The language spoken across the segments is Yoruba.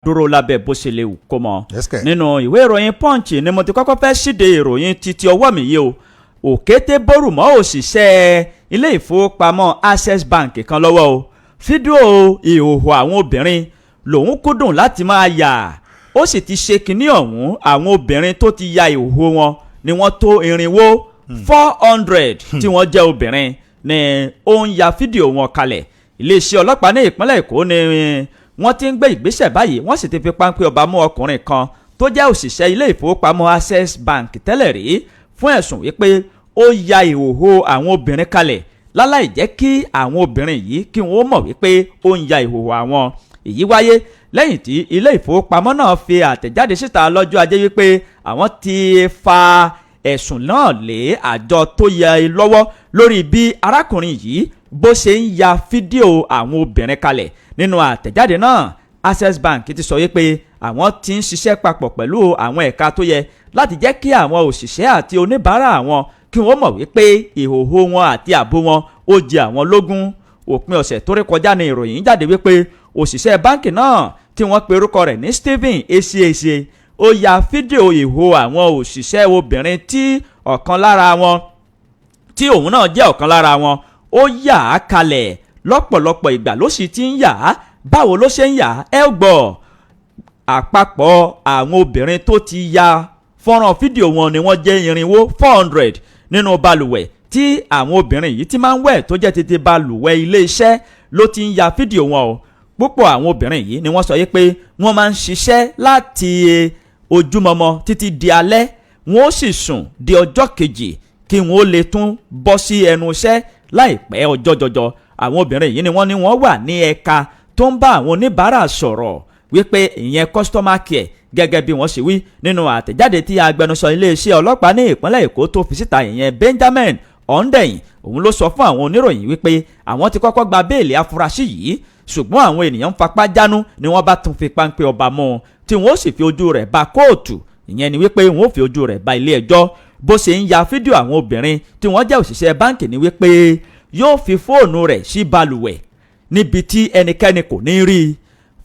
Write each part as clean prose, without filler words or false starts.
Dúró lábẹ́ bó ṣe lè wù kó mọ. Yes, kẹ̀. Nínú ìwé ìròyìn Punch ni mo ti kọ́kọ́ fẹ́ ṣíde ìròyìn títí ọwọ́ mi yìí o. Òkété bórù mọ́ òṣìṣẹ́ ilé ìfowópamọ́ Access Bank kan lọ́wọ́ o. Fídíò ìhòòhò àwọn obìnrin lòun kúndùn láti máa yà, ó sì ti ṣe kinní ọ̀hún. Àwọn obìnrin tó ti ya ìhòòhò wọn ni wọ́n tó 400 tí wọ́n jẹ́ obìnrin ni ó ń ya fídíò wọn kalẹ̀. Iléeṣẹ́ ọlọ́pàá ní ìpínlẹ̀ Èkó ni wọ́n ti ń gbé ìgbésẹ̀ báyìí. Wọ́n sì ti fi páńpẹ́ ọba mú ọkùnrin kan tó jẹ́ òṣìṣẹ́ ilé ìfowópamọ́ Access Bank tẹ́lẹ̀ rí fún ẹ̀sùn wípé ó ya ìhòòhò àwọn obìnrin kalẹ̀ láláì jẹ́ kí àwọn obìnrin yìí kí wọ́n mọ̀ wípé ó ń ya ìhòòhò àwọn. Èyí wáyé lẹ́yìn tí ilé ìfowópamọ́ náà fi àtẹ̀jáde síta lọ́jọ́ Ajé wípé àwọn ti fa ẹ̀sùn náà lé àjọ tó yẹ lọ́wọ́ lórí bí arákùnrin yìí bó ṣe ń ya fídíò àwọn obìnrin kalẹ̀. Nínú àtẹ̀jáde náà, Access Bank ti sọ wípé àwọn ti ń ṣiṣẹ́ papọ̀ pẹ̀lú àwọn ẹ̀ka tó yẹ láti jẹ́ kí àwọn òṣìṣẹ́ àti oníbàárà àwọn kí wọ́n mọ̀ wípé ìhòòhò wọn àti ààbò wọn ó jẹ àwọn lógún. Òpin ọ̀sẹ̀ tó rí kọjá ní ìròyìn jáde wípé òṣìṣẹ́ báǹkì náà tí wọ́n pe orúkọ rẹ̀ ní Stephen Ezeeze, ó ya fídíò ìhòòhò àwọn òṣìṣẹ́ obìnrin tí ọ̀kan lára wọn tí òun náà jẹ́ ọ̀kan lára wọn, ó yà á kalẹ̀. Lọ́pọ̀lọpọ̀ ìgbà ló sì ti ń yà á. Báwo ló ṣe ń yà á? Ẹ gbọ́. Àpapọ̀ àwọn obìnrin tó ti ya fọ́nrán fídíò wọn ni wọ́n jẹ́ 400 nínú balùwẹ̀ tí àwọn obìnrin yìí ti máa ń wẹ̀, tó jẹ́ tètè balùwẹ̀ ilé iṣẹ́ ló ti ń ya fídíò wọn o. Púpọ̀ àwọn obìnrin yìí ni wọ́n sọ yìí pé wọ́n máa ń ṣiṣẹ́ láti ojúmọmọ títí di alẹ́, wọ́n ó sì sùn di ọjọ́ kejì kí wọ́n ó lè tún bọ́ sí ẹnu iṣẹ́ láìpẹ́ ọjọ́ jọjọ. Àwọn obìnrin yìí ni wọ́n ní wọ́n wà ní ẹ̀ka tó ń bá àwọn oníbàárà sọ̀rọ̀, wípé ìyẹn customer care, gẹ́gẹ́ bí wọ́n ṣe wí nínú àtẹ̀jáde tí agbẹnusọ iléeṣẹ́ ọlọ́pàá ní ìpínlẹ̀ Èkó tó fi síta, ìyẹn Benjamin Hundeyin. Òun ló sọ fún àwọn oníròyìn wípé àwọn ti kọ́kọ́ gba béèlì afurasí yìí, ṣùgbọ́n àwọn ènìyàn ń fapá jánu ni wọ́n bá tún fi páńpẹ́ ọba mú un, tí wọ́n ó sì fi ojú rẹ̀ ba kóòtù. Ìyẹn ni wípé wọ́n ó fi ojú rẹ̀ ba ilé ẹjọ́. Bó ṣe ń ya fídíò àwọn obìnrin tí wọ́n jẹ́ òṣìṣẹ́ báǹkì ni wípé yóò fi fóònù rẹ̀ sí balùwẹ̀ níbi tí ẹnikẹ́ni kò ní rí i.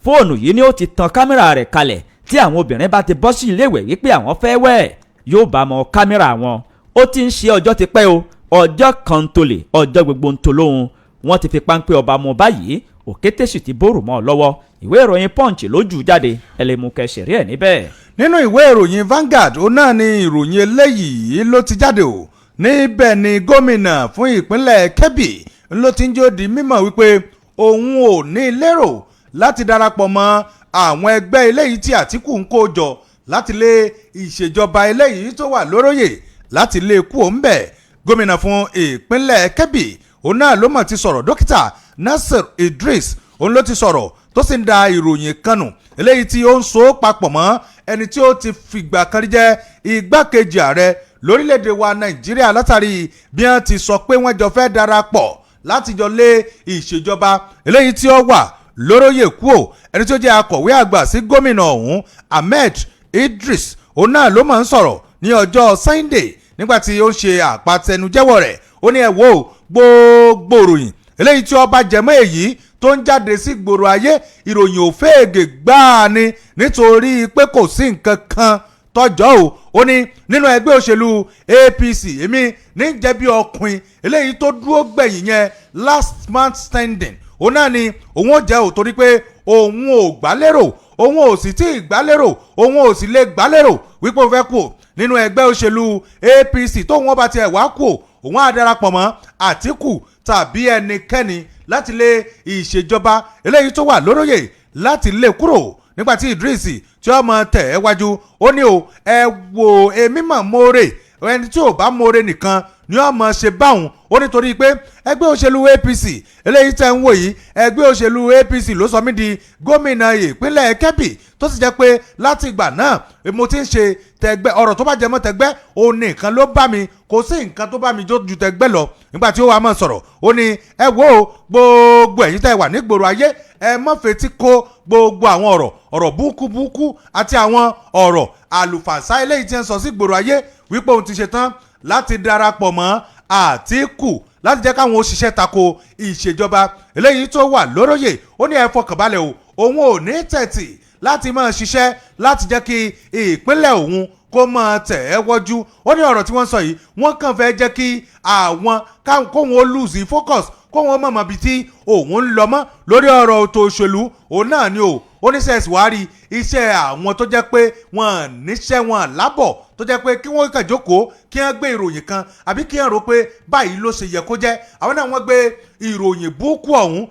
Fóònù yìí ni ó ti tan kámẹ́rà rẹ̀ kalẹ̀. Tí àwọn obìnrin bá ti bọ́ sí iléèwẹ̀ wípé àwọn fẹ́ wẹ̀, yóò bá mọ kámẹ́rà wọn. Ó ti ń ṣe ọjọ́ ti pẹ́ o. Ọjọ́ kan tó lè ọjọ́ gbogbo ń tó lóhun. Wọ́n ti fi páńpẹ́ ọba mú báyìí, òkété sì ti bórù mọ́ ọ lọ́wọ́. Ìwé ìròyìn Punch lójú jáde, ẹ lè mú kẹsì rí ẹ̀ níbẹ̀. Nínú ìwé ìròyìn Vanguard, ó náà ni ìròyìn eléyìí ló ti jáde o. Níbẹ̀ ni gómìnà fún ìpínlẹ̀ Kebbi ló ti ń jó di mímọ̀ wípé òun ò ní lérò láti darapọ̀ mọ́ àwọn ẹgbẹ́ eléyìí tí Àtìkù ń kó jọ láti lé ìṣèjọba eléyìí tó wà lóróyè, láti lé kú òun bẹ̀. Gómìnà fún ìpínlẹ̀ Kebbi, òun náà ló mọ̀ ti sọ̀rọ̀. Dókítà Nasir Idris, òun ló ti sọ̀rọ̀ tó sì ń da ìròyìn kan nù eléyìí tí ó ń so papọ̀ mọ́ ẹni tí ó ti fìgbà kan rí jẹ́ igbákejì ààrẹ lórílẹ̀‐èdè wa Nàìjíríà, látàrí bí wọ́n ti sọ pé wọ́n jọ fẹ́ darapọ̀ láti jọ lé ìṣèjọba eléyìí tí ó wà lóróyè kúò. Ẹni tí ó jẹ́ akọ̀wé àgbà sí gómìnà ọ̀hún, Ahmed Idris, òun náà ló máa ń sọ̀rọ̀ ní ọjọ́ Sunday nígbà tí ó ń ṣe àpàtẹnujẹ́wọ̀ rẹ̀. Ó ní, ẹ wo gbogbo ìròyìn eléyìí tí ó bá jẹmọ́ èyí tó ń jáde sí gbòòrò ayé, ìròyìn òféègè gbáà ni, nítorí pé kò sí nǹkan kan tọjọ́ o. Ó ní nínú ẹgbẹ́ òṣèlú APC, èmi ní jẹ́ bí ọkùnrin eléyìí tó dúró gbẹ̀yìn yẹn, last man standing, òun náà ni òun ò jẹ́ ò, torí pé òun ò gbálérò, òun ò sì tí ì gbálérò, òun ò sì lè gbálérò wípé òun fẹ́ kú nínú ẹgbẹ́ òṣèlú APC. Tóun ọba tiẹ̀ wá kú, òun á darapọ̀ mọ́ Àtíkù tàbí ẹnikẹ́ni láti lé ìṣèjọba eléyìí tó wà lóróyè, láti lé kúrò. Nígbà tí Idris tí ó mọ tẹ̀ ẹ́ wájú, ó ní o, ẹ wo, èmi mọ̀ mọ́ọ̀rẹ́, ẹni tí ò bá mọ́ọ̀rẹ́ nìkan ni ó mọ̀ ṣe báwọn. Ó nítorí pé ẹgbẹ́ òṣèlú APC eléyìí tẹ́ ń wò yìí, ẹgbẹ́ òṣèlú APC ló sọ mí di gómìnà ìpínlẹ̀ Kebbi, tó sì jẹ́ pé láti ìgbà náà mo ti ń ṣe tẹgbẹ́. Ọ̀rọ̀ tó bá jẹ mọ́ tẹgbẹ́, òun nìkan ló bá mi, kò sí nǹkan tó bá mi ju tẹgbẹ́ lọ. Nígbà tí ó wàá mọ̀ sọ̀rọ̀, ó ní, ẹ wo gbogbo ẹ̀yin tẹ́ wà nígboro ayé, ẹ má fetí kó gbogbo àwọn ọ̀rọ̀ búkú búkú àti àwọn ọ̀rọ̀ àlùfànṣá eléyìí tí ń sọ sí gbòòrò ayé wípé òun ti ṣe tán láti darapọ̀ mọ́ Àtíkù láti jẹ́ káwọn òṣìṣẹ́ tako ìṣèjọba eléyìí tó wà lóróyè. Ó ní ẹ fọkànbalẹ̀ o, òun ò ní tẹ̀tì. láti máa ṣiṣẹ́ láti jẹ́ kí ìpínlẹ̀ òun kó máa tẹ̀ ẹ́ wọ́jú. Ó ní ọ̀rọ̀ tí wọ́n sọ yìí, wọ́n kàn fẹ́ jẹ́ kí àwọn kóun ó lose focus, kóun ó mọ̀mọ́ bíi tí òun ń lọ mọ́ lórí ọ̀rọ̀ ètò òṣèlú òun náà ni o. Ó ní sẹ́ẹ̀sì wá rí iṣẹ́ àwọn tó jẹ́ pé wọ́n níṣẹ́ wọn lábọ̀, tó jẹ́ pé kí wọ́n kàn jókòó, kí wọ́n gbé ìròyìn kan àbí kí wọ́n rò pé báyìí ló ṣe yẹ kó jẹ́, àwọn náà wọ́n gbé ìròyìn búkú ọ̀hún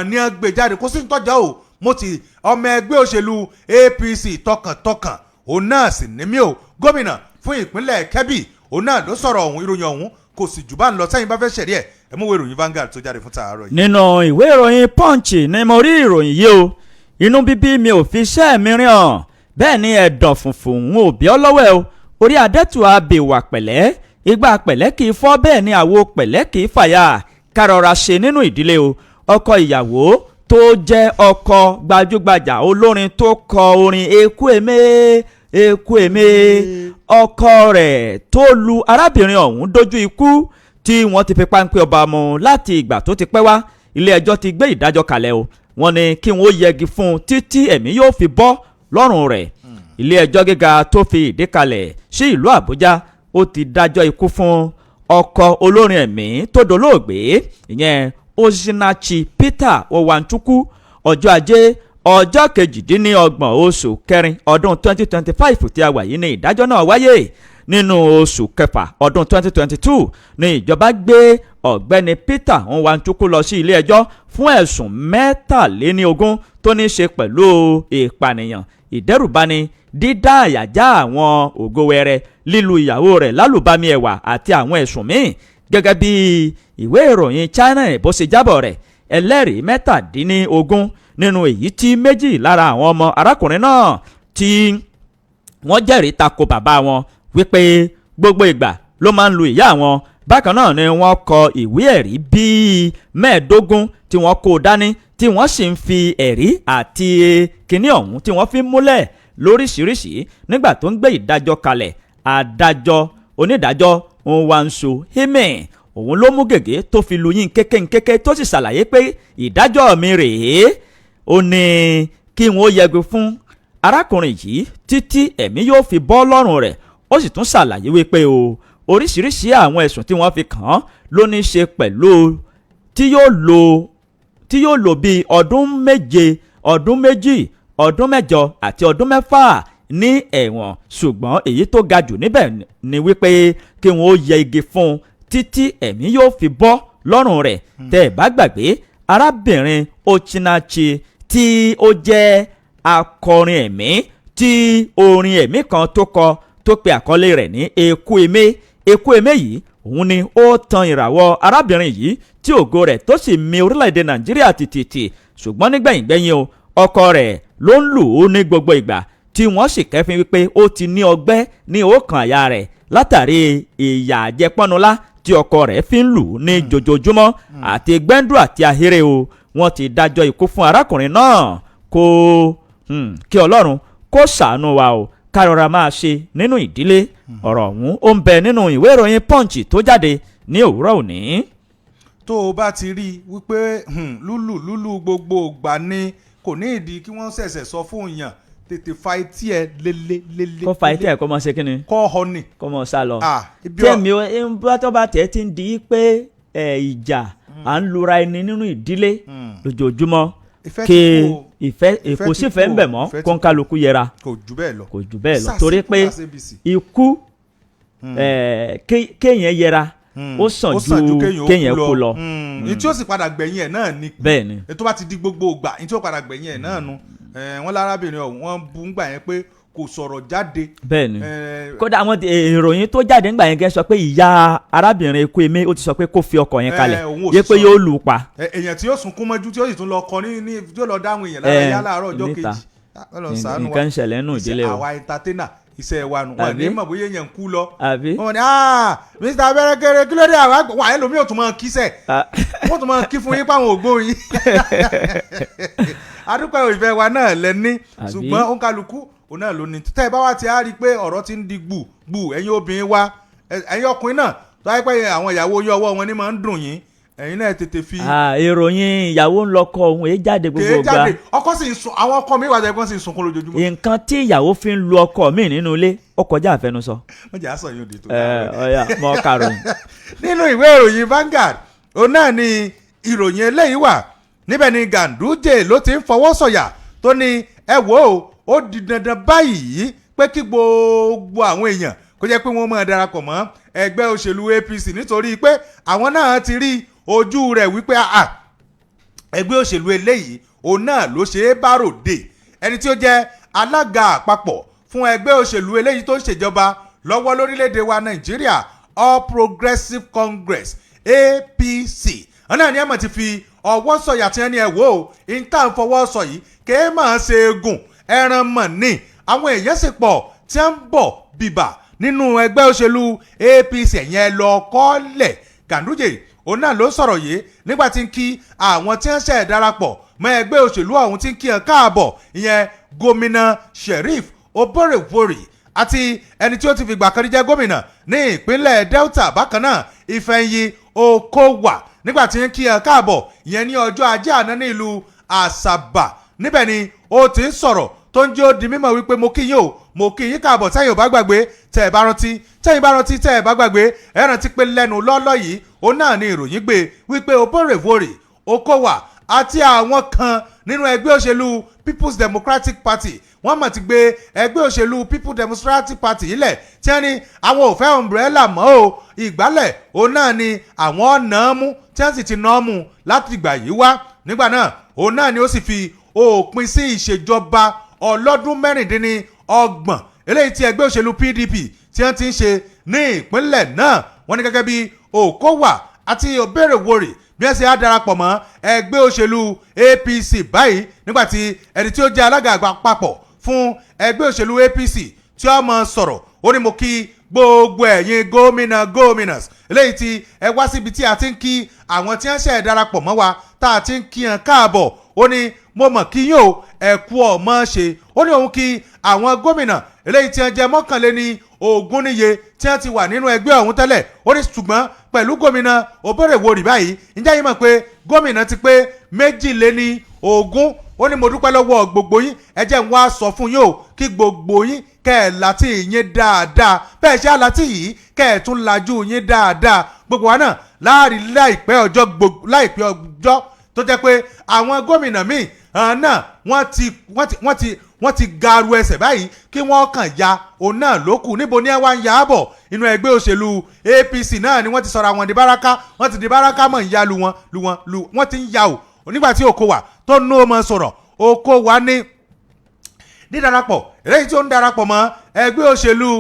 ní wọ́n gbé jáde. Kó sì ń tọ́jà o. Mo ti ọmọ ẹgbẹ́ òṣèlú APC tọkàntọkàn òun náà sì ní mí o. Gómìnà fún ìpínlẹ̀ Kebbi òun náà ló sọ̀rọ̀ ọ̀hún. Ìròyìn ọ̀hún kò sì jù bá ń lọ. Sẹ́yìn bá fẹ́ ṣẹ̀rí ẹ̀, ẹ mú ìwé ìròyìn Vanguard tó jáde fún tàárọ̀ yìí. Nínú ìwé ìròyìn Punch ni mo rí ìròyìn yìí o. Inú bíbí mi ò fi iṣẹ́ mi rìn hàn, bẹ́ẹ̀ ni ẹ̀dọ̀ funfun ń ò bí ọlọ́wẹ́ o. Orí adẹ́tù abèwà pẹ̀lẹ́, igba pẹ̀lẹ́ kì í fọ́, bẹ́ẹ̀ ni àwo pẹ̀lẹ́ kì í fàyà. Kárọ̀ra ṣe nínú ìdílé o. Ọkọ ìyàwó tó jẹ́ ọkọ gbajúgbajà olórin tó kọ orin Eku Eme Eku Eme, ọkọ rẹ̀ tó lu arábìnrin ọ̀hún dójú ikú, tí wọ́n ti fi páńpẹ́ ọba mu láti ìgbà tó ti pẹ́ wá, ilé ẹjọ́ ti gbé ìdájọ́ kalẹ̀ o. Wọ́n ní kí wọ́n yẹgi fún un títí ẹ̀mí yóò fi bọ́ lọ́rùn rẹ̀. Ilé ẹjọ́ gíga tó fi ìdí kalẹ̀ sí ìlú Àbújá, ó ti dájọ́ ikú fún ọkọ olórin ẹ̀mí tó dolóògbé, ìyẹn Osinachi Peter Owanchukwu. Ọjọ́ Ajé, ọjọ́ 28 oṣù kẹrin ọdún 2025 tí a wà yìí ní ìdájọ́ náà wáyé. Nínú oṣù kẹfà ọdún 2022 ní ìjọba gbé ọ̀gbẹ́ni Peter Nwanchukwu lọ sí ilé ẹjọ́ fún ẹ̀sùn 23 tó ní í ṣe pẹ̀lú ìpànìyàn, ìdẹ́rùbani, dídá àyàjá àwọn ògo wẹrẹ, lílu ìyàwó rẹ̀ lálùbami ẹ̀wà àti àwọn ẹ̀sùn míì. Gẹ́gẹ́ bí ìwé ìròyìn China bó ṣe jábọ̀ rẹ̀, ẹlẹ́rìí 17, nínú èyí tí 2 lára àwọn ọmọ arákùnrin náà tí wọ́n jẹ́rìí tako bàbá wọn wípé gbogbo ìgbà ló máa ń lu ìyá wọn. Bákan náà ni wọ́n kọ ìwé ẹ̀rí bíi 15 tí wọ́n kó dání, tí wọ́n sì ń fi ẹ̀rí àti kinní ọ̀hún tí wọ́n fi ń múlẹ̀ lóríṣiríṣi. Nígbà tó ń gbé ìdájọ́ kalẹ̀, adájọ́ onídàájọ́ Nwanso Hime òun ló mú gègé tó fi lu yín kékéńkéké, tó sì ṣàlàyé pé ìdájọ́ mi rèé. Ó ní kí wọ́n yẹgi fún arákùnrin yìí títí ẹ̀mí yóò fi bọ́ lọ́rùn rẹ̀. Ó sì tún ṣàlàyé wípé o oríṣiríṣi àwọn ẹ̀sùn tí wọ́n fi kàn án ló ní í ṣe pẹ̀lú tí yóò lò bíi ọdún 7, ọdún 2, ọdún 8 àti ọdún 6 ní ẹ̀wọ̀n, ṣùgbọ́n èyí tó ga jù níbẹ̀ ni wípé kí wọ́n ó yẹ igi fún un títí ẹ̀mí yóò fi bọ́ lọ́rùn rẹ̀. Tẹ́ ẹ̀ bá gbàgbé, arábìnrin Ochinachi tí ó jẹ́ akọrin ẹ̀mí, tí orin ẹ̀mí kan tó kọ tó pe àkọlé rẹ̀ ní Eku Eme Eku Eme yìí, òun ni ó tan ìràwọ̀ arábìnrin yìí tí ògo rẹ̀ tó sì mi orílẹ̀-èdè Nàìjíríà tìtìtì. Ṣùgbọ́n nígbẹ̀yìngbẹ̀yìn o, ọkọ rẹ̀ ló ń lù ú ní gbogbo ìgbà, tí wọ́n sì kẹ́fín wípé ó ti ní ọgbẹ́ ní ọkàn àyà rẹ̀ látàrí ìyà àjẹpọ́nulá tí ọkọ rẹ̀ fi ń lù ú ní jojoojúmọ́ àti gbẹ́ndù àti ahéré o. Wọ́n ti dájọ́ ikú fún arákùnrin náà. Kó kí Ọlọ́run kó ṣàánú wa o. Kárọ̀ra máa ṣe nínú ìdílé. Ọ̀rọ̀ ọ̀hún ó ń bẹ nínú ìwé ìròyìn Punch tó jáde ní òwúrọ̀ òní. Tó o bá ti rí i wípé lúlù lúlù gbogbo ìgbà ni, kò ní ìdí kí wọ́n ṣẹ̀ṣẹ̀ sọ fún yàn, tètè fa etí ẹ lélẹ̀ lélẹ̀. Kó fa etí ẹ̀, kó mọ ṣe kí ni? Kọ́ ọ ni. Kó mọ sá lọ. Ah, ibi Tẹ́mi ń bá tó bá tẹ̀ ti ń di pé ìjà, à ń lura ẹni nínú ìdílé lójoojúmọ́, Ìfẹ́ kí ti kú o. Ìfẹ́ Ìfẹ́ kò ti sí ìfẹ́ kú ń o. bẹ̀ mọ́. Ìfẹ́ ti Kó ń kálukú yẹra. Kò jù bẹ́ẹ̀ lọ. Kò jù bẹ́ẹ̀ lọ. Sá Torí simple pé as ABC. ikú kéèyàn yẹra, ó sàn ju kéèyàn kú lọ. Ní tí ó sì padà gbẹ̀yìn ẹ̀ náà ni. Bẹ́ẹ̀ ni. Ètò bá ti di gbogbo ìgbà, ní tí ó padà gbẹ̀yìn ẹ̀ náà nu. Wọ́n lárábìnrin ọ̀hún, wọ́n bú ńgbà yẹn pé kò sọ̀rọ̀ jáde. Bẹ́ẹ̀ ni. Kódà àwọn ìròyìn tó jáde ńgbà yẹn gẹ́ sọ pé ìyá arábìnrin Ekwueme, ó ti sọ pé kó fi ọkọ yẹn kalẹ̀, Òun ò sì yé pé sọ. yóò lù ú pa. Èèyàn tí yóò sunkún mọ́jú, tí yóò sì tún lọ kọ ní tí yóò lọ dáhùn èèyàn lára yá láàárọ̀ ọjọ́ Níta. kejì. Ah, Ọlọ́run ṣàánú wa. Nǹkan ń ṣẹlẹ̀ nínú ìdílé o. Àwa entertainer, iṣẹ́ wa nù, wọn Àbí? ní mọ̀ bóyá èèyàn ń kú lọ. Àbí? Wọn ní, "Ah, Mr. Abẹ́rẹ́kẹ́rẹ́, kí ló dé?" Àwọn àgbà wà, ẹlòmíì ò tún máa kíṣẹ̀, wọ́n tún máa kí fún yín páwọn ògbó yín. Adúpẹ́ ìfẹ́ wa náà lẹ́ní. Àbí? Ṣùgbọ́n òǹkàlùkù òun náà ló ní. Tẹ́ ẹ bá wá ti á rí i pé ọ̀rọ̀ ti ń di gbù gbù, ẹ̀yin obìnrin wa, ẹ̀yin ọkùnrin náà, tó wáyé pé àwọn ìyàwó yín, ọwọ́ wọn ní máa ń dùn yín. Ẹ̀yin náà tètè fi. Ah, ìròyìn ìyàwó ń lọkọ òun èé jáde gbogbo Kèé ìgbà. jáde. Ọkọ sì ń sun, àwọn ọkọ mi wà jẹ́ kí wọ́n sì ń sunkún lójoojúmọ́. Nǹkan tí ìyàwó fi ń lu ọkọ mi nínú ilé, ó kọjá àfẹnusọ. Wọ́n jẹ́ àṣọ yóò di tó. Ẹ ọ̀ya, mọ kàròyìn. Nínú ìwé ìròyìn Vanguard, òun náà ni ìròyìn eléyìí wà. Níbẹ̀ ni Ganduje ló ti ń fọwọ́ sọ̀yà tó ní, ẹ wò ó, ó di dandan báyìí pé kí gbogbo àwọn èèyàn kó jẹ́ pé wọ́n máa darapọ̀ mọ́ ẹgbẹ́ òṣèlú APC, nítorí pé àwọn náà ti rí ojú rẹ̀ wípé ẹgbẹ́ òṣèlú eléyìí, òun náà ló ṣe é bá ròde. Ẹni tí ó jẹ́ alága àpapọ̀ fún ẹgbẹ́ òṣèlú eléyìí tó ń ṣèjọba lọ́wọ́ lórílẹ̀‐èdè wa Nàìjíríà, All Progressives Congress, APC, wọn náà ní ẹ̀mọ̀ ti fi ọwọ́ sọ̀yà tí wọ́n ní, ẹ̀ wò ó, ìta ń fọwọ́ sọ yìí kéé máa ṣe eégún ẹran mọ̀ ní àwọn èèyàn sì pọ̀ tí wọ́n ń bọ̀ bìbà nínú ẹgbẹ́ òṣèlú APC, ẹ̀yẹn lọ kọ́lẹ̀. Ganduje òun náà ló sọ̀rọ̀ yìí nígbà tí ń kí àwọn tí wọ́n ṣẹ̀ darapọ̀ mọ́ ẹgbẹ́ òṣèlú ọ̀hún, tí ń kí wọn káàbọ̀, ìyẹn Gómìnà Sheriff Oborevwori àti ẹni tí ó ti fìgbà kan rí jẹ́ gómìnà ní ìpínlẹ̀ Delta bákan náà, Ifeanyi Okowa, nígbà tí ń kí wọn káàbọ̀ ìyẹn ní ọjọ́ Ajé àná ní ìlú Àsàbà. Níbẹ̀ ni ó ti ń sọ̀rọ̀ tó ń jẹ́ ó di mímọ̀ wípé, mo kí yín o, mo kí yín káàbọ̀. Tẹ́yìn ò bá gbàgbé, tẹ́ ẹ bá rántí, tẹ́yìn bá rántí, tẹ́ ẹ bá gbàgbé, ẹ rántí pé lẹ́nu lọ́lọ́ yìí, òun náà ni ìròyìn gbé wípé Oborevwori, Okowa àti àwọn kan nínú ẹgbẹ́ òṣèlú People's Democratic Party, wọ́n mọ̀ ti gbé ẹgbẹ́ òṣèlú People's Democratic Party yìí lẹ̀, tí wọ́n ní àwọn ò fẹ́ umbrella mọ́ o, ìgbálẹ̀ òun náà ni àwọn ọ̀nà mú, tí wọ́n sì ti nà mú láti ìgbà yìí wá. Nígbà náà, òun náà ni ó sì fi òpin sí ìṣèjọba ọlọ́dún 36 eléyìí tí ẹgbẹ́ òṣèlú PDP tí wọ́n ti ń ṣe ní ìpínlẹ̀ náà. Wọ́n ní gẹ́gẹ́ bí Okowa àti Oborevwori bí wọ́n ṣe á darapọ̀ mọ́ ẹgbẹ́ òṣèlú APC báyìí, nígbàtí ẹni tí ó jẹ́ alága àgbà papọ̀ fún ẹgbẹ́ òṣèlú APC tí ó mọ sọ̀rọ̀, ó ní, mo kí gbogbo ẹ̀yin gómìnà gómìnà eléyìí tí ẹ wá síbi tí a ti ń kí àwọn tí wọ́n ṣẹ̀ darapọ̀ mọ́ wa, tá a ti ń kí wọn káàbọ̀. Ó ní mo mọ̀ kí yín o, ẹ kú ọmọ ṣe. Ó ní òun kí àwọn gómìnà eléyìí tí wọ́n jẹ́ 21 níye tí wọ́n ti wà nínú ẹgbẹ́ ọ̀hún tẹ́lẹ̀. Ó ní ṣùgbọ́n pẹ̀lú Gómìnà Oborevwori báyìí, ǹjẹ́ yín mọ̀ pé gómìnà ti pé 22? Ó ní mo dúpẹ́ lọ́wọ́ gbogbo yín. Ẹ jẹ́ n wá sọ fún yín o, kí gbogbo yín kẹ́ ẹ̀ láti yín dáadáa, bẹ́ẹ̀ ṣe àlátì yìí, kẹ́ ẹ̀ tún lajú yín dáadáa. Gbogbo wa náà láàrin láìpẹ́ ọjọ́, gbogbo láìpẹ́ ọjọ́ tó jẹ́ pé àwọn gómìnà míì náà wọ́n ti garu ẹsẹ̀ báyìí kí wọ́n kàn ya òun náà ló kù. Níbo ni ẹ wá ń ya á bọ̀? Inú ẹgbẹ́ òṣèlú APC náà ni wọ́n ti sọ̀rọ̀ àwọn di báraka. Wọ́n ti di báraka mọ̀ ń ya lu wọn lu wọn lu wọ́n ti ń ya o. Nígbà tí Okowa tó ń nó ọmọ sọ̀rọ̀, Okowa ní dídarapọ̀ eléyìí tí ó ń darapọ̀ mọ́ ẹgbẹ́ òṣèlú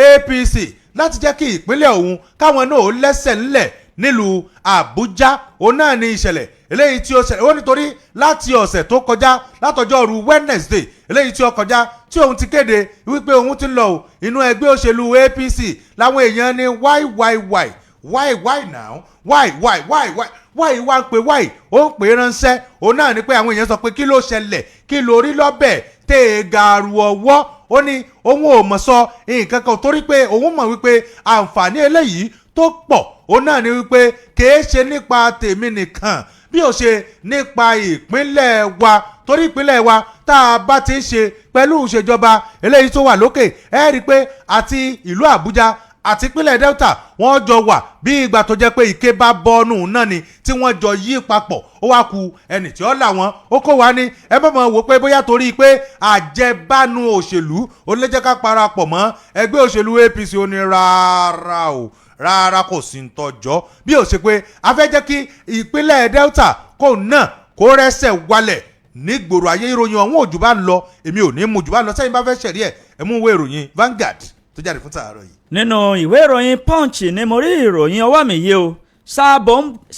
APC láti jẹ́ kí ìpínlẹ̀ òun káwọn náà ó lẹ́sẹ̀ ńlẹ̀ nílùú Àbújá, òun náà ní ìṣẹ̀lẹ̀ eléyìí tí ó ṣẹlẹ̀. Ó nítorí láti ọ̀sẹ̀ tó kọjá, látọjọ́rú Wednesday eléyìí tí ó kọjá, tí òun ti kéde wípé òun ti lọ o inú ẹgbẹ́ òṣèlú APC, láwọn èèyàn ní why, why, why, why, why now, why, why, why, why, why, wá ń pe why, ó ń pè é ránṣẹ́. Òun náà ni pé àwọn èèyàn sọ pé, kí ló ṣẹlẹ̀? Kí lórí lọ́bẹ̀ tẹ́ ẹ gàrú ọwọ́? Ó ní òun ò mọ̀ sọ nǹkan kan, torí pé òun mọ̀ wípé àǹfààní eléyìí tó pọ̀, òun náà ni wípé kìí ṣe nípa tèmi nìkan, bí ó ṣe nípa ìpínlẹ̀ wa, torí ìpínlẹ̀ wa tá a bá ti ń ṣe pẹ̀lú ìṣèjọba eléyìí tó wà lókè, ẹ rí i pé àti ìlú Àbújá àti ìpínlẹ̀ Delta, wọ́n jọ wà bí ìgbà tó jẹ́ pé ike bá bọ́ọ̀nù náà ni tí wọ́n jọ yí papọ̀. Ó wá ku ẹnì tí ó là wọ́n. Ó kó wa ní ẹ má mọ̀ wò pé bóyá torí pé àjẹbánu òṣèlú ó lè jẹ́ ká parapọ̀ mọ́ ẹgbẹ́ òṣèlú APC. Ó ní rárá o, rárá, kò sí ń tọ́jọ́ bí ó ṣe pé a fẹ́ jẹ́ kí ìpínlẹ̀ Delta kó náà kó rẹ́sẹ̀ wálẹ̀ nígboro ayé. Ìròyìn ọ̀hún òjò bá ń lọ, èmi ò ní mú jù bá ń lọ. Sẹ́yìn bá fẹ́ ṣẹ̀rí ẹ̀, ẹ mú ìwé ìròyìn Vanguard tó jáde fún tààrọ̀ yìí. Nínú ìwé ìròyìn Punch ni mo rí ìròyìn ọwọ́ mi yìí o.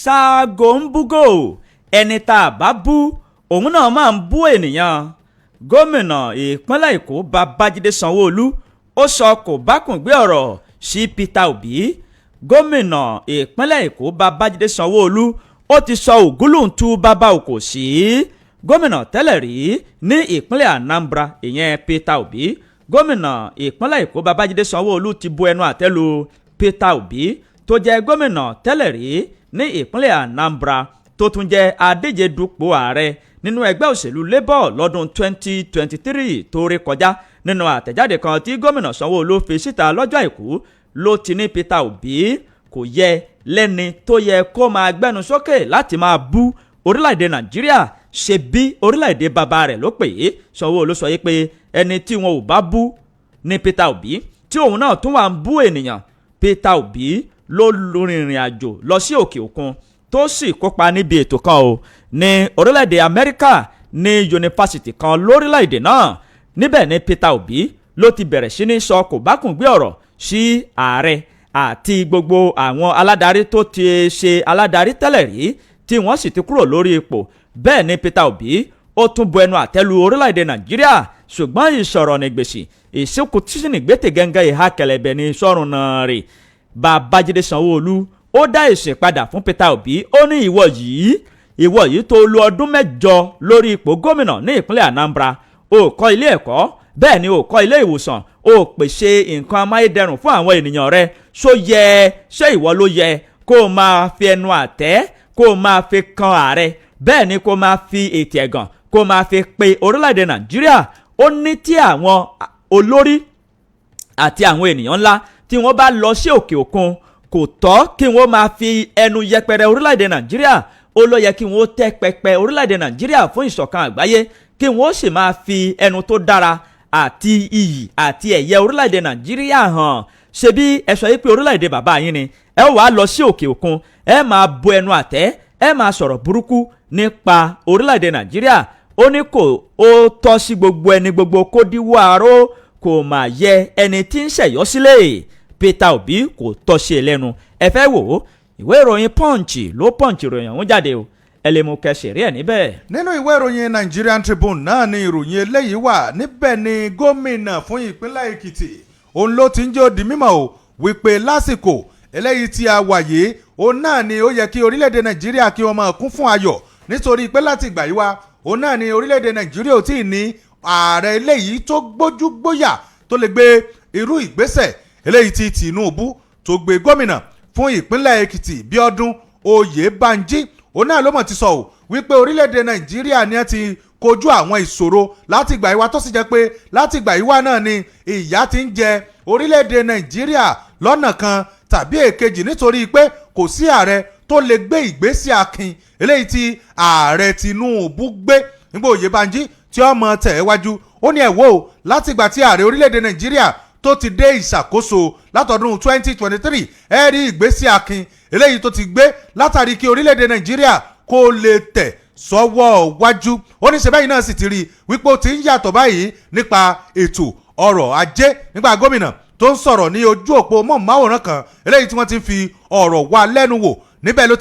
Ṣáàgó ń búgò, ẹni tá a bá bú òun náà máa ń bú ènìyàn. Gómìnà ìpínlẹ̀ Èkó Babájídé Sanwó-Olú ó sọ kò bákùngbé ọ̀rọ̀ sí Peter Obi. Gómìnà ìpínlẹ̀ Èkó Babájídé Sanwó-Olú ó ti sọ ògúlùntù bàbá òkò sí gómìnà tẹ́lẹ̀ rí ní ìpínlẹ̀ Anambra, ìyẹn Peter Obi. Gómìnà ìpínlẹ̀ Èkó Babájídé Sanwó-Olú ti bu ẹnu àtẹ́ lu Peter Obi tó jẹ́ gómìnà tẹ́lẹ̀ rí. Ní ìpínlẹ̀ Anambra, tó tún jẹ́ adíje dupò ààrẹ nínú ẹgbẹ́ òṣèlú Labour lọ́dún 2023 tó rí kọjá. Nínú àtẹ̀jáde kan tí gómìnà Sanwó-Olú fi síta lọ́jọ́ Àìkú ló ti ní Peter Obi kò yẹ lẹ́ni tó yẹ kó máa gbẹ́nu sókè láti máa bú orílẹ̀-èdè Nàìjíríà, ṣe bí orílẹ̀-èdè bàbá rẹ̀ ló pè é. Sanwó-Olú sọ yìí pé ẹni tí wọn ò bá bú ní Peter Obi, tí òun náà tún wà ń bú ènìyàn. Peter Obi ló rìnrìn àjò lọ sí òkè òkun, tó sì kópa níbi ètò kan o ní orílẹ̀-èdè Amẹ́ríkà, ní yunifásitì kan lórílẹ̀-èdè náà. Níbẹ̀ ni Peter Obi ló ti bẹ̀rẹ̀ sí ní sọ kòbákùngbé ọ̀rọ̀ sí ààrẹ àti gbogbo àwọn aládarí tó ti ṣe aládarí tẹ́lẹ̀ rí, tí wọ́n sì ti kúrò lórí ipò. Bẹ́ẹ̀ ni Peter Obi ó tún bu ẹnu àtẹ́lu orílẹ̀-èdè Nàìjíríà, ṣùgbọ́n ìsọ̀rọ̀ ní gbèsè ìsìnkú tí gẹ́gẹ́ ìhà kẹlẹ̀bẹ̀ ní sọ́run náà rè. Babájídé Sanwó-Olú ó dá èsì padà fún Peter Obi. Ó ní ìwọ yìí tó lu ọdún 8 lórí ipò gómìnà ní ìpínlẹ̀ Anambra, ó kọ́ ilé ẹ̀kọ́, bẹ́ẹ̀ ni ó kọ́ ilé ìwòsàn, ó pèsè nǹkan amáyédẹrùn fún àwọn ènìyàn rẹ̀. Ṣó yẹ? Ṣé ìwọ ló yẹ kó o máa fi ẹnu àtẹ́ kó o máa fi kan ààrẹ, bẹ́ẹ̀ ni kó o máa fi ètò ẹ̀gàn kó o máa fi pe orílẹ̀-èdè Nàìjíríà? Ó ní tí àwọn olórí àti àwọn ènìyàn ńlá tí wọ́n bá lọ sí òkè òkun, kò tọ́ kí wọ́n máa fi ẹnu yẹpẹrẹ orílẹ̀-èdè Nàìjíríà. Ó ló yẹ kí wọ́n tẹ́ pẹpẹ orílẹ̀-èdè Nàìjíríà fún ìṣọ̀kan àgbáyé, kí wọ́n sì máa fi ẹnu tó dára àti iyì àti ẹ̀yẹ orílẹ̀-èdè Nàìjíríà hàn. Ṣebí ẹ sọ yìí pé orílẹ̀-èdè bàbá yín ni, ẹ wàá lọ sí òkè òkun, ẹ máa bo ẹnu àtẹ́, ẹ máa sọ̀rọ̀ burúkú nípa orílẹ̀-èdè Nàìjíríà. Ó ní kò ó tọ́ sí gbogbo ẹni gbogbo kó díwọ́ aró, kò mà yẹ ẹni tí ń ṣẹ̀yọ́ sílẹ̀. Peter Obi kò tọ́ sí ẹ lẹ́nu. Ẹ fẹ́ wò ó, ìwé ìròyìn Punch ló Punch ìròyìn ọ̀hún jáde o. Ẹ lè mú kẹsì rí ẹ níbẹ̀. Nínú ìwé ìròyìn Nigerian Tribune náà ni ìròyìn eléyìí wà. Níbẹ̀ ni gómìnà fún ìpínlẹ̀ Èkìtì òun ló ti ń jẹ́ ó di mímọ̀ o wípé lásìkò eléyìí tí a wà yìí, òun náà ni ó yẹ kí orílẹ̀-èdè Nàìjíríà kí wọ́n máa kún fún ayọ̀, nítorí pé láti ìgbà yìí wá, òun náà ni orílẹ̀-èdè Nàìjíríà ò tí ì ní ààrẹ eléyìí tó gbójú gbóyà tó lè gbé irú ìgbésẹ̀ eléyìí tí Tinubu tó gbé. Gómìnà fún ìpínlẹ̀ Èkìtì, Bíọ́dún Oyèbánjí, òun náà ló mọ̀ ti sọ ò wípé orílẹ̀-èdè Nàìjíríà ni ẹ ti kojú àwọn ìṣòro láti ìgbà yìí wá, tó sì jẹ́ pé láti ìgbà yìí wá náà ni ìyà ti ń jẹ orílẹ̀-èdè Nàìjíríà lọ́nà kan tàbí èkejì, nítorí pé kò sí ààrẹ tó lè gbé ìgbésẹ̀ akin eléyìí tí ààrẹ Tinubu gbé. Nígbà Oyèbánjí tí ó mọ tẹ̀ wájú, ó ní ẹ̀ wò ó, láti ìgbà tí ààrẹ orílẹ̀-èdè Nàìjíríà tó ti dé ìṣàkóso látọdún 2023, ẹ rí ìgbésẹ̀ akin eléyìí tó ti gbé látàrí kí orílẹ̀-èdè Nàìjíríà kó lè tẹ̀ sọ́wọ́ wájú. Ó ní ṣe báyìí náà sì ti rí i wípé ó ti ń yàtọ̀ báyìí nípa ètò ọrọ̀ ajé. Nígbà gómìnà tó ń sọ̀rọ̀ ní ojú òpó mọ̀máwòrán kan eléyìí tí wọ́n ti ń fi ọ̀rọ̀ wá lẹ́nu wò, níbẹ̀ ló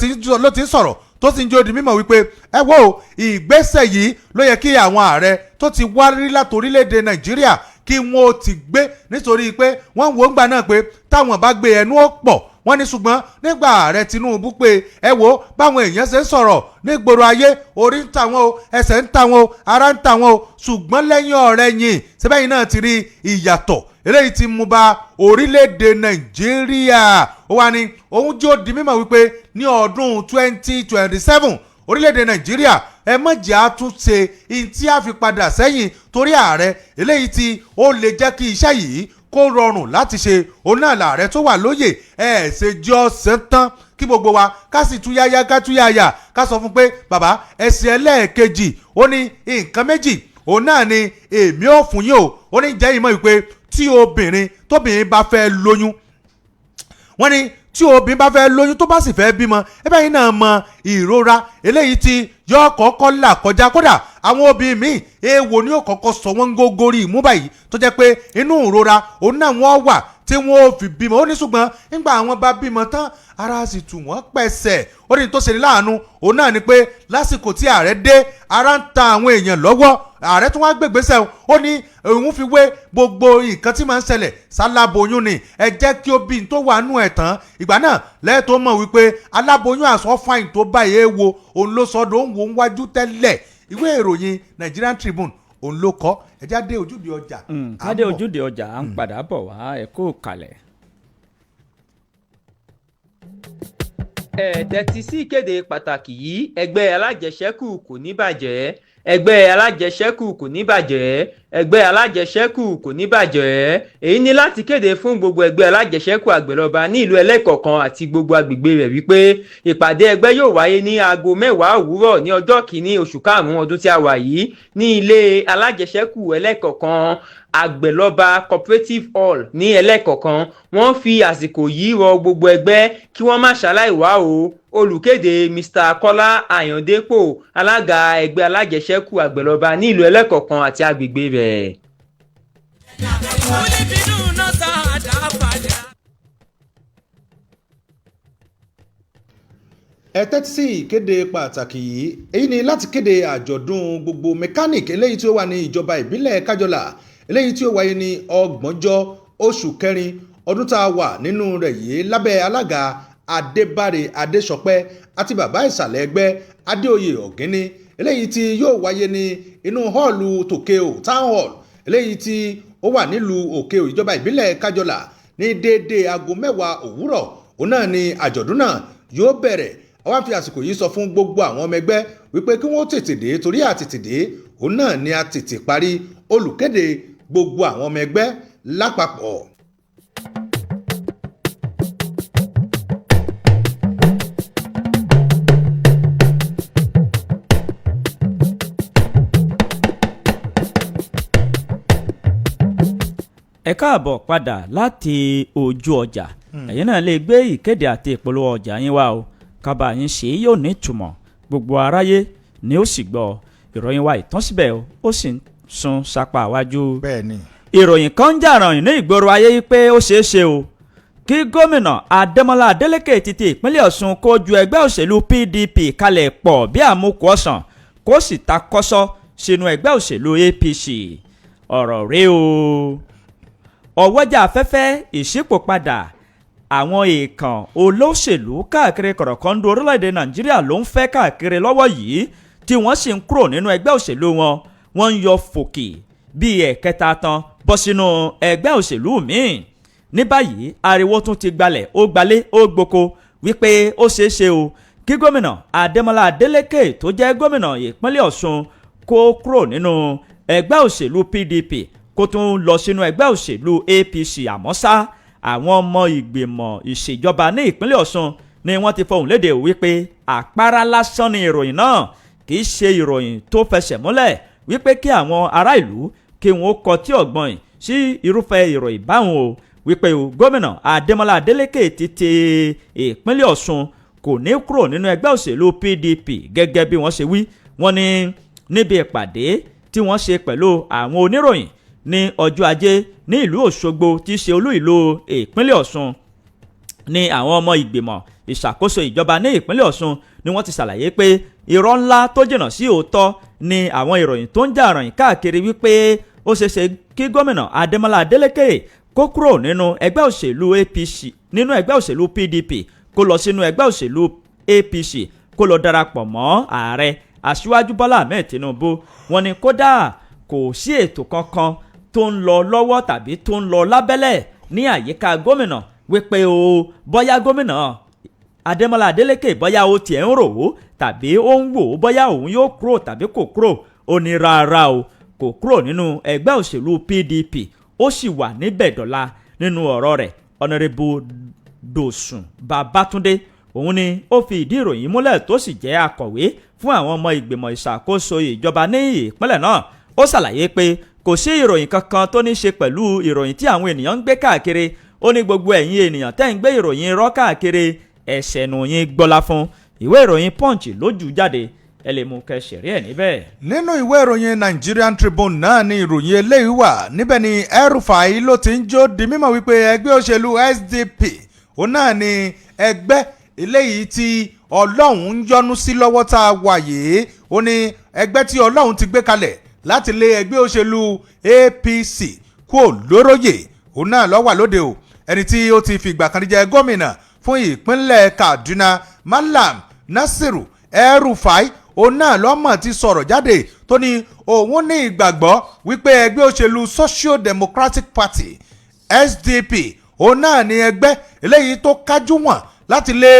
ti ń sọ̀rọ̀, tó sì ń jó di mímọ̀ wípé ẹ wo ìgbésẹ̀ yìí ló yẹ kí àwọn ààrẹ tó ti wá rí láti orílẹ̀-èdè Nàìjíríà kí wọ́n ó ti gbé, nítorí pé wọ́n wò ó ń gbà náà pé táwọn bá gbé, ẹnu ó pọ̀. Wọ́n ní ṣùgbọ́n nígbà ààrẹ Tinubu pé ẹ wo báwọn èèyàn ṣe ń sọ̀rọ̀ nígboro ayé, orí ń ta wọn o, ẹsẹ̀ ń ta wọn o, ara ń ta wọn o, ṣùgbọ́n lẹ́yìn ọ̀rẹ́ yìí sẹ́bẹ̀yìn náà ti rí ìyàtọ̀ eléyìí ti mú bá orílẹ̀-èdè Nàìjíríà. Ó wá ní òun jẹ́ ó di mímọ̀ wípé ní ọdún 2027, orílẹ̀-èdè Nàìjíríà, ẹ má jẹ́ àtúnṣe ihun tí a fi padà sẹ́yìn, torí ààrẹ eléyìí tí ó lè jẹ́ kí iṣẹ́ yìí kó rọrùn láti ṣe, òun náà làárẹ̀ tó wà lóyè. Ẹ ṣe jọ́ sẹ́ńtán kí gbogbo wa ká sì túyáyá, ká túyáyà, ká sọ fún pé bàbá ẹsẹ̀ ẹlẹ́ẹ̀kejì. Ó ní nǹkan méjì òun náà ni èmi ò fún yín o. Ó ní jẹ́ ìmọ̀ wípé tí obìnrin tóbìnrin bá fẹ́ lóyún, wọ́n ní tí obìnrin bá fẹ́ lóyún, tó bá sì fẹ́ bímọ, ẹ bẹ́ẹ̀ náà mọ ìrora eléyìí tí yọ kọ́kọ́ là kọjá. Kódà àwọn obìnrin míì, èèwọ̀ ni yóò kọ́kọ́ sọ wọ́n ń gógórí ìmú báyìí, tó jẹ́ pé inú ìrora òun náà wọ́n wà tí wọ́n ò fi bímọ. Ó ní ṣùgbọ́n nígbà àwọn bá bímọ tán, ara sì tù wọ́n pẹ̀sẹ̀. Ó ní tó ṣe ní láàánú òun náà ni pé lásìkò tí ààrẹ dé, ara ń ta àwọn èèyàn lọ́wọ́, ààrẹ tún wá gbègbèsẹ̀. Ó ní òun fi wé gbogbo nǹkan tí máa ń ṣẹlẹ̀ sáláboyún ni. Ẹ jẹ́ kí ó bí n tó wà nù ẹ̀ tán, ìgbà náà lẹ́ẹ̀tọ́ mọ̀ wípé aláboyún àsọ fáìn tó báyìí wo òun ló sọdọ̀ òun wò ń wájú tẹ́lẹ̀. Ìwé ìròyìn Nigerian Tribune òun ló kọ. Ẹ já dé ojúde ọjà. Ká dé ojúde ọjà, à ń padà bọ̀ wá. Ẹ kú kalẹ̀. Ẹ tẹ́tí sí ìkéde pàtàkì yìí. Ẹgbẹ́ alájẹṣẹ́kù kò ní bàjẹ́. Ẹgbẹ́ alájẹṣẹ́kù kò ní bàjẹ́. Ẹgbẹ́ alájẹṣẹ́kù kò ní bàjẹ́. Èyí ni láti kéde fún gbogbo ẹgbẹ́ alájẹṣẹ́kù àgbẹ̀lọba ní ìlú Ẹlẹ́kọ̀ọ̀kan àti gbogbo agbègbè rẹ̀ wípé ìpàdé ẹgbẹ́ yóò wáyé ní aago 10 òwúrọ̀ ní ọjọ́ 1 oṣù karùn-ún ọdún tí a wà yìí ní ilé alájẹṣẹ́kù Ẹlẹ́kọ̀ọ̀kan, Àgbẹ̀lọba Cooperative Hall ní Ẹlẹ́kọ̀ọ̀kan. Wọ́n fi àsìkò yìí rọ gbogbo ẹgbẹ́ kí wọ́n má ṣaláì wá o. Olùkéde, Mr Kọ́lá Àyàndépò, alága ẹgbẹ́ alájẹṣẹ́kù Àgbẹ̀lọba ní ìlú Ẹlẹ́kọ̀ọ̀kan àti agbègbè rẹ̀. Ẹ tẹ́tí sí ìkéde pàtàkì yìí. Èyí ni láti kéde àjọ̀dún gbogbo mechanic eléyìí tí ó wà ní ìjọba ìbílẹ̀ Kájọlà, eléyìí tí ó wáyé ní 30 oṣù kẹrin ọdún tá a wà nínú rẹ̀ yìí, lábẹ́ alága Adébáre Adésọpẹ́ àti bàbá ìsàlẹ̀ ẹgbẹ́ Adéoyè Ọ̀gíní, eléyìí tí yóò wáyé ní inú họ́ọ̀lù Tòkèò Town Hall, eléyìí tí ó wà nílùú Òkèò, ìjọba ìbílẹ̀ Kájọlà, ní déédéé aago 10 òwúrọ̀. Òun náà ni àjọ̀dún náà yóò bẹ̀rẹ̀. Àwa fi àsìkò yìí sọ fún gbogbo àwọn ọmọ ẹgbẹ́ wípé kí wọ́n tètè dé, torí àtètè dé òun náà ni a tètè parí. Olùkéde, gbogbo àwọn ọmọ ẹgbẹ́ lápapọ̀. Ẹ káàbọ̀ padà láti ojú ọjà. Ẹ̀yin náà lè gbé ìkéde àti ìpolówó ọjà yín wá o, kábàá yín ṣe yóò ní ìtumọ̀, gbogbo aráyé ni ó sì gbọ́. Ìròyìn wa ìtàn síbẹ̀ o, ó sì ń sun sápá iwájú. Bẹ́ẹ̀ni. Ìròyìn kan ń jà rànyìn ní ìgboro ayé yìí pé ó ṣeé ṣe o kí gómìnà Adémọ́lá Adélékè ti ìpínlẹ̀ Ọ̀ṣun kó ju ẹgbẹ́ òṣèlú PDP kalẹ̀ pọ̀ bí àmukù ọ̀sán, kó sì ta kọ́sọ́ sínú ẹgbẹ́ òṣèlú APC. Ọ̀rọ̀ rèé o. Ọwọ́jà afẹ́fẹ́ ìṣípòpadà àwọn èèkàn olóṣèlú káàkiri kọ̀rọ̀kọ́ndó orílẹ̀-èdè Nàìjíríà ló ń fẹ́ káàkiri lọ́wọ́ yìí, tí wọ́n sì ń kúrò nínú ẹgbẹ́ òṣèlú wọn. Wọ́n ń yọ fòkì bíi ẹ̀kẹta tán bọ́ sínú ẹgbẹ́ òṣèlú míì. Ní báyìí, ariwo tún ti gbalẹ̀, ó gbalé, ó gboko wípé ó ṣeé ṣe o kí gómìnà Adémọ́lá Adélékè tó jẹ́ gómìnà ìpínlẹ̀ Ọ̀ṣun kó kúrò nínú ẹgbẹ́ òṣèlú PDP, kó tún lọ sínú ẹgbẹ́ òṣèlú APC. Àmọ́ ṣá, àwọn ọmọ ìgbìmọ̀ ìṣèjọba ní ìpínlẹ̀ Ọ̀ṣun ni wọ́n ti fọhùn léde wípé àpárá lásán ni ìròyìn náà, kì í ṣe ìròyìn tó fẹsẹ̀ múlẹ̀, wípé kí àwọn ará ìlú kí wọ́n kọtí ọ̀gbọ̀n sí irúfẹ́ ìròyìn báwọn o, wípé o gómìnà Adémọ́lá Adélékè ti ìpínlẹ̀ Ọ̀ṣun kò ní kúrò nínú ẹgbẹ́ òṣèlú PDP gẹ́gẹ́ bí wọ́n ṣe wí. Wọ́n ní níbi ìpàdé tí wọ́n ṣe pẹ̀lú àwọn oníròyìn ní ọjọ́ ajé ní ìlú Òṣogbo tí í ṣe olú ìlú ìpínlẹ̀ Ọ̀ṣun ní àwọn ọmọ ìgbìmọ̀ ìṣàkóso ìjọba ní ìpínlẹ̀ Ọ̀ṣun ni wọ́n ti ṣàlàyé pé irọ́ ńlá tó jìnnà sí òótọ́ ni àwọn ìròyìn tó ń jà ròyìn káàkiri wípé ó ṣeéṣe kí gómìnà Adémọ́lá Adélékè kó kúrò nínú ẹgbẹ́ òṣèlú APC, nínú ẹgbẹ́ òṣèlú PDP, kó lọ sínú ẹgbẹ́ òṣèlú APC, kó lọ darapọ̀ mọ́ ààrẹ Aṣíwájú Bọ́lá Ahmed Tinubu. Wọ́n ní kódà kò sí ètò kankan tó ń lọ lọ́wọ́ tàbí tó ń lọ lábẹ́lẹ̀ ní àyíká gómìnà wípé o bóyá gómìnà Adémọ́lá Adélékè bóyá ó tiẹ̀ ń rò ó tàbí ó ń wò ó bóyá òun yóò kúrò tàbí kò kúrò. Ó ní rárá o, kò kúrò nínú ẹgbẹ́ òṣèlú PDP, ó sì wà níbẹ̀ dọ̀la. Nínú ọ̀rọ̀ rẹ̀, Ọ̀nàrẹ́bù Dòsùn Babátúndé, òun ni ó fi ìdí ìròyìn múlẹ̀, tó sì jẹ́ akọ̀wé fún àwọn ọmọ ìgbìmọ̀ ìṣàkóso ìjọba ní ìpínlẹ̀ náà. Ó ṣàlàyé pé kò sí ìròyìn kankan tó ní ṣe pẹ̀lú ìròyìn tí àwọn ènìyàn ń gbé káàkiri. Ó ní gbogbo ẹ̀yin ènìyàn tẹ́ ń gbé ìròyìn irọ́ káàkiri, ẹ̀ṣẹ̀ nù yín gbọ́lá fún. Ìwé ìròyìn Punch lójú jáde, ẹ lè mú kẹsìrí ẹ̀ níbẹ̀. Nínú ìwé ìròyìn Nigerian Tribune náà ni ìròyìn eléyìí wà. Níbẹ̀ ni El-Rufai ló ti ń jó di mímọ̀ wípé ẹgbẹ́ òṣèlú SDP òun náà ni ẹgbẹ́ eléyìí tí Ọlọ́run ń yọ́nú sí lọ́wọ́ tá a wà yìí. Ó ní ẹgbẹ́ tí Ọlọ́run ti gbé kalẹ̀ láti lé ẹgbẹ́ òṣèlú APC kúò lóróyè òun náà ló wà lóde o. Ẹni tí ó ti fìgbà kan rí jẹ gómìnà fún ìpínlẹ̀ Kaduna, Malam Nasiru El-Rufai, òun náà lọ́mọ̀ ti sọ̀rọ̀ jáde tó ní òun ní ìgbàgbọ́ wípé ẹgbẹ́ òṣèlú Social Democratic Party, SDP, òun náà ní ẹgbẹ́ eléyìí tó kájú wọn láti lé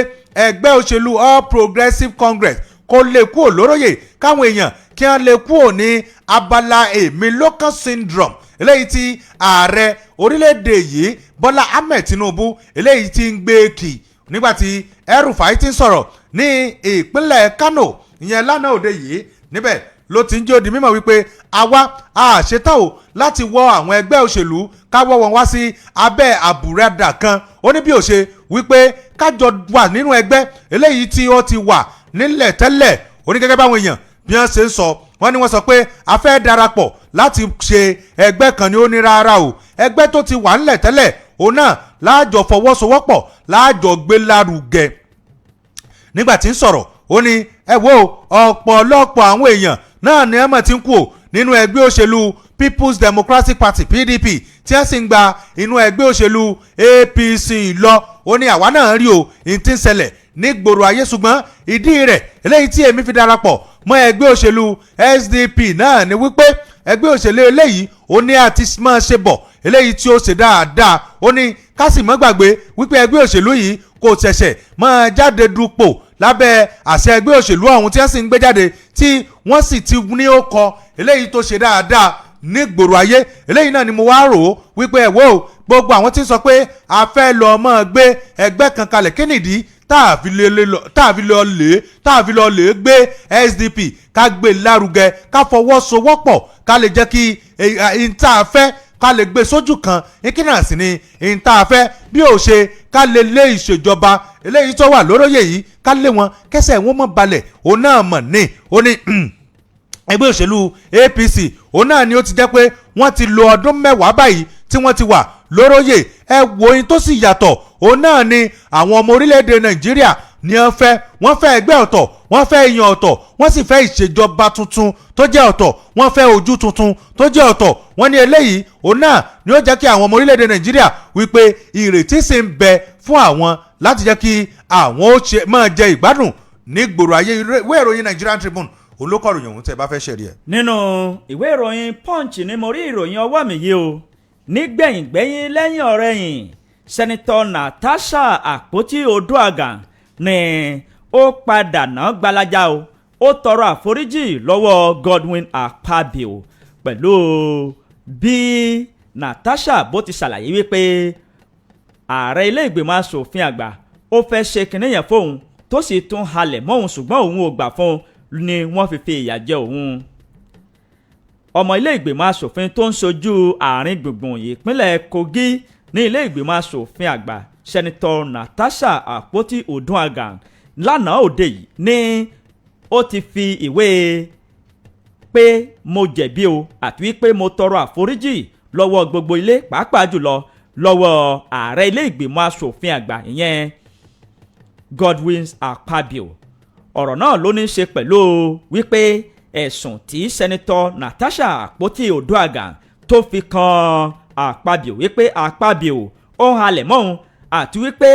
Ẹgbẹ́ òṣèlú All Progressives Congress kó lè kúò lóróyè, káwọn èèyàn kí wọ́n lè kúò ní abala èmi lókàn syndrome eléyìí tí ààrẹ orílẹ̀-èdè yìí, Bọ́lá Ahmed Tinubu, eléyìí tí ń gbé kì. Nígbàtí El-Rufai ti ń sọ̀rọ̀ ní ìpínlẹ̀ Kano, ìyẹn lánàá òde yìí, níbẹ̀ ló ti ń jẹ́ ó di mímọ̀ wípé àwa àṣetán o láti wọ àwọn ẹgbẹ́ òṣèlú, káwọ́ wọn wá sí abẹ́ àbùradà kan. Ó ní bí ó ṣe wípé kájọ wà nínú ẹgbẹ́ eléyìí tí ó ti wà nílẹ̀ tẹ́lẹ̀. Ó ní gẹ́gẹ́ báwọn èèyàn bí wọ́n ṣe ń sọ, wọ́n ní wọ́n sọ pé a fẹ́ darapọ̀ láti ṣe ẹgbẹ́ kan ní. Ó ní rárá o, ẹgbẹ́ tó ti wà ńlẹ̀ tẹ́lẹ̀, òun náà láàjọ fọwọ́sowọ́pọ̀, láàjọ gbé lárugẹ. Nígbà tí ń sọ̀rọ̀, ó ní ẹ wo, ọ̀pọ̀lọpọ̀ àwọn èèyàn náà ni ẹ mọ̀ tí ń kú ò nínú ẹgbẹ́ òṣèlú People's Democratic Party, PDP, tí wọ́n sì ń gba inú ẹgbẹ́ òṣèlú APC lọ. Ó ní àwa náà rí o ní tí ń ṣẹlẹ̀ ní gbòòrò ayé, ṣùgbọ́n ìdí rẹ̀ eléyìí tí èmi fi darapọ̀ mọ́ ẹgbẹ́ òṣèlú SDP náà ni wípé ẹgbẹ́ òṣèlú eléyìí, ó ní àti máa ṣe bọ̀ eléyìí tí ó ṣe dáadáa. Ó ní ká sì mọ́ gbàgbé wípé ẹgbẹ́ òṣèlú yìí kò ṣẹ̀ṣẹ̀ máa jáde dupò lábẹ́ àṣẹ ẹgbẹ́ òṣèlú ọ̀hún, tí wọ́n sì ń gbé jáde, tí wọ́n sì ti ní ó kọ eléyìí tó ṣe dáadáa ní gbòòrò ayé. Eléyìí náà ni mo wá rò ó wípé ẹ̀ wò ó, gbogbo àwọn tí ń sọ pé a fẹ́ lọ mọ́ gbé ẹgbẹ́ kan kalẹ̀, kí nìdí tá a fi lọ lè gbé SDP, ká gbé lárugẹ, ká fọwọ́sowọ́pọ̀, ká lè jẹ́ kí n tá a fẹ́ ká lè gbé sójú kan? Kí náà sì ni n tá a fẹ́ bí ó ṣe ká lè lé ìṣèjọba eléyìí tó wà lóróyè yìí, ká lé wọn kẹsẹ̀ wọn mọ̀ balẹ̀? Òun náà mọ̀ ní. Ó ní ẹgbẹ́ òṣèlú APC, òun náà ni ó ti jẹ́ pé wọ́n ti lo ọdún 10 báyìí tí wọ́n ti wà lóróyè. Ẹ wo ohun tó sì yàtọ̀, òun náà ni àwọn ọmọ orílẹ̀-èdè Nàìjíríà ni wọ́n fẹ́. Wọ́n fẹ́ ẹgbẹ́ ọ̀tọ̀, wọ́n fẹ́ èèyàn ọ̀tọ̀, wọ́n sì fẹ́ ìṣèjọba tuntun tó jẹ́ ọ̀tọ̀, wọ́n fẹ́ ojú tuntun tó jẹ́ ọ̀tọ̀. Wọ́n ní eléyìí, òun náà ni ó jẹ́ kí àwọn ọmọ orílẹ̀-èdè Nàìjíríà wípé ìrètí sì ń bẹ fún àwọn láti jẹ́ kí àwọn ó ṣe máa jẹ ìgbádùn ní gbòòrò ayé. Ìwé ìròyìn Nigerian Tribune olókọ̀ròyìn òun tẹ́ ẹ bá fẹ́ ṣẹ̀rí ẹ̀. Nínú ìwé ìròyìn Punch ni mo rí ìròyìn ọwọ́ mi yìí o. Nígbẹ̀yìngbẹ̀yìn lẹ́yìn ọ̀rẹ́yìn, Senator Natasha Àpótí Oduagan ni ó padà ná gbalaja o, ó tọrọ àforíjì lọ́wọ́ Godwin Akpabio pẹ̀lú bí Natasha bó ti ṣàlàyé wípé ààrẹ ilé ìgbìmọ̀ asòfin àgbà ó fẹ́ ṣe kinní yẹn fóun, tó sì tún halẹ̀ mọ́ òun, ṣùgbọ́n òun ò gbà fún un ni wọ́n fi fi ìyà jẹ òun. Ọmọ ilé ìgbìmọ̀ asòfin tó ń ṣojú àárín gbùngbùn ìpínlẹ̀ Kogi ní ilé ìgbìmọ̀ asòfin àgbà, Senator Natasha Àpótí Oduagan, lánàá òde yìí ní ó ti fi ìwé pé mo jẹ̀bi o àti wípé mo tọrọ àforíjì lọ́wọ́ gbogbo ilé, pàápàá jùlọ lọ́wọ́ ààrẹ ilé ìgbìmọ̀ asòfin àgbà, ìyẹn Godwin Akpabio. Ọ̀rọ̀ náà ló ní í ṣe pẹ̀lú wípé ẹ̀sùn tí Senator Natasha Àpótí Oduagan tó fi kan Akpabio wípé Akpabio ó ń halẹ̀ mọ́ òun àti wípé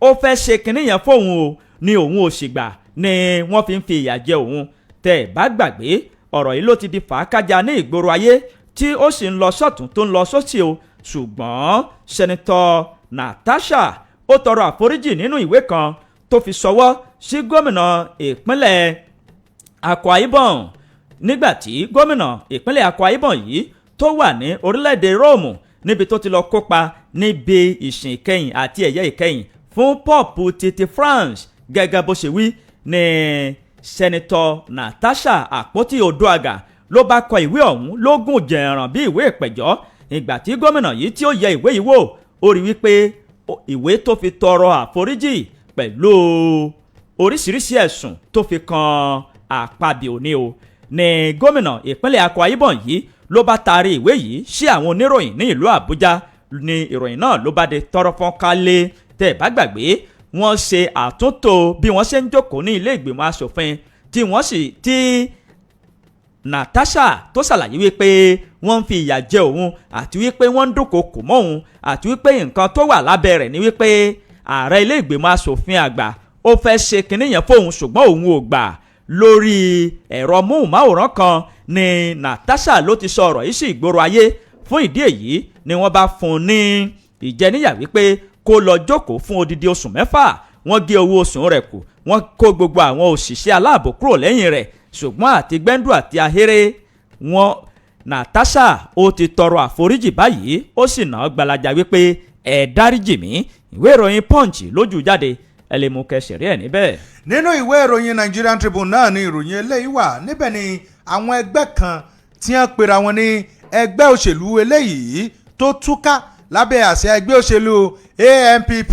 ó fẹ́ ṣe kinní yẹn fóun o ní òun ò sì gbà ni wọ́n fi ń fi ìyà jẹ òun. Tẹ́ ẹ̀ bá gbàgbé, ọ̀rọ̀ yìí ló ti di fàákájà ní ìgboro ayé, tí ó sì ń lọ sọ́tún tó ń lọ sósì o. Ṣùgbọ́n Senator Natasha ó tọrọ àforíjì nínú ìwé kan tó fi ṣọwọ́ sí gómìnà ìpínlẹ̀ Akwa Ibom, nígbà tí gómìnà ìpínlẹ̀ Akwa Ibom yìí tó wà ní orílẹ̀-èdè Róòmù, níbi tó ti lọ kópa níbi ìsìn ìkẹyìn àti ẹ̀yẹ ìkẹyìn fún Pope titi France. Gẹ́gẹ́ bó ṣe wí ní, Senator Natasha Àpótí Oduaga ló bá kọ ìwé ọ̀hún lógún jẹ̀ràn bí ìwé ìpẹ̀jọ́. Ìgbà tí gómìnà yìí tí ó yẹ ìwé yìí wò, ó rí wípé ìwé tó fi tọrọ àforíjì pẹ̀lú oríṣiríṣi ẹ̀sùn tó fi kan Àpabio ní o ní gómìnà ìpínlẹ̀ Akwa Ibom yìí ló bá taari ìwé yìí sí àwọn oníròyìn ní ìlú Àbújá, ní ìròyìn náà ló bá di tọrọ fọ́n kálé. Tẹ́ ẹ̀ bá gbàgbé, wọ́n ṣe àtúntò bí wọ́n ṣe ń jókòó ní ilé ìgbìmọ̀ asòfin, tí wọ́n sì tí Natasha tó ṣàlàyé wípé wọ́n ń fi ìyà jẹ òun àti wípé wọ́n ń dúnkokò mọ́ òun, àti wípé nǹkan tó wà lábẹ́ rẹ̀ ni wípé ààrẹ ilé ìgbìmọ̀ asòfin àgbà ó fẹ́ ṣe kinní yẹn fóun, ṣùgbọ́n òun ò gbà. Lórí ẹ̀rọ móhùnmáwòrán kan ni Natasha ló ti sọ ọ̀rọ̀ yìí sí ìgboro ayé. Fún ìdí èyí ni wọ́n bá fún un ní ìjẹníyà wípé kó lọ jókòó fún odidi oṣù 6. Wọ́n gé owó oṣù rẹ̀ kù, wọ́n kó gbogbo àwọn òṣìṣẹ́ aláàbò kúrò lẹ́yìn rẹ̀, ṣùgbọ́n àti gbẹ́ndù àti ahéré wọn, Natasha ó ti tọrọ àforíjì báyìí, ó sì ná gbalaja wípé ẹ dáríjì mí. Ìwé ìròyìn Punch lójú jáde, ẹ lè mú kẹsì rí ẹ níbẹ̀. Nínú ìwé ìròyìn Nigerian Tribune náà ni ìròyìn eléyìí wà. Níbẹ̀ ni àwọn ẹgbẹ́ kan tí wọ́n pera wọn ní ẹgbẹ́ òṣèlú eléyìí tó túká lábẹ́ àsíá ẹgbẹ́ òṣèlú ANPP,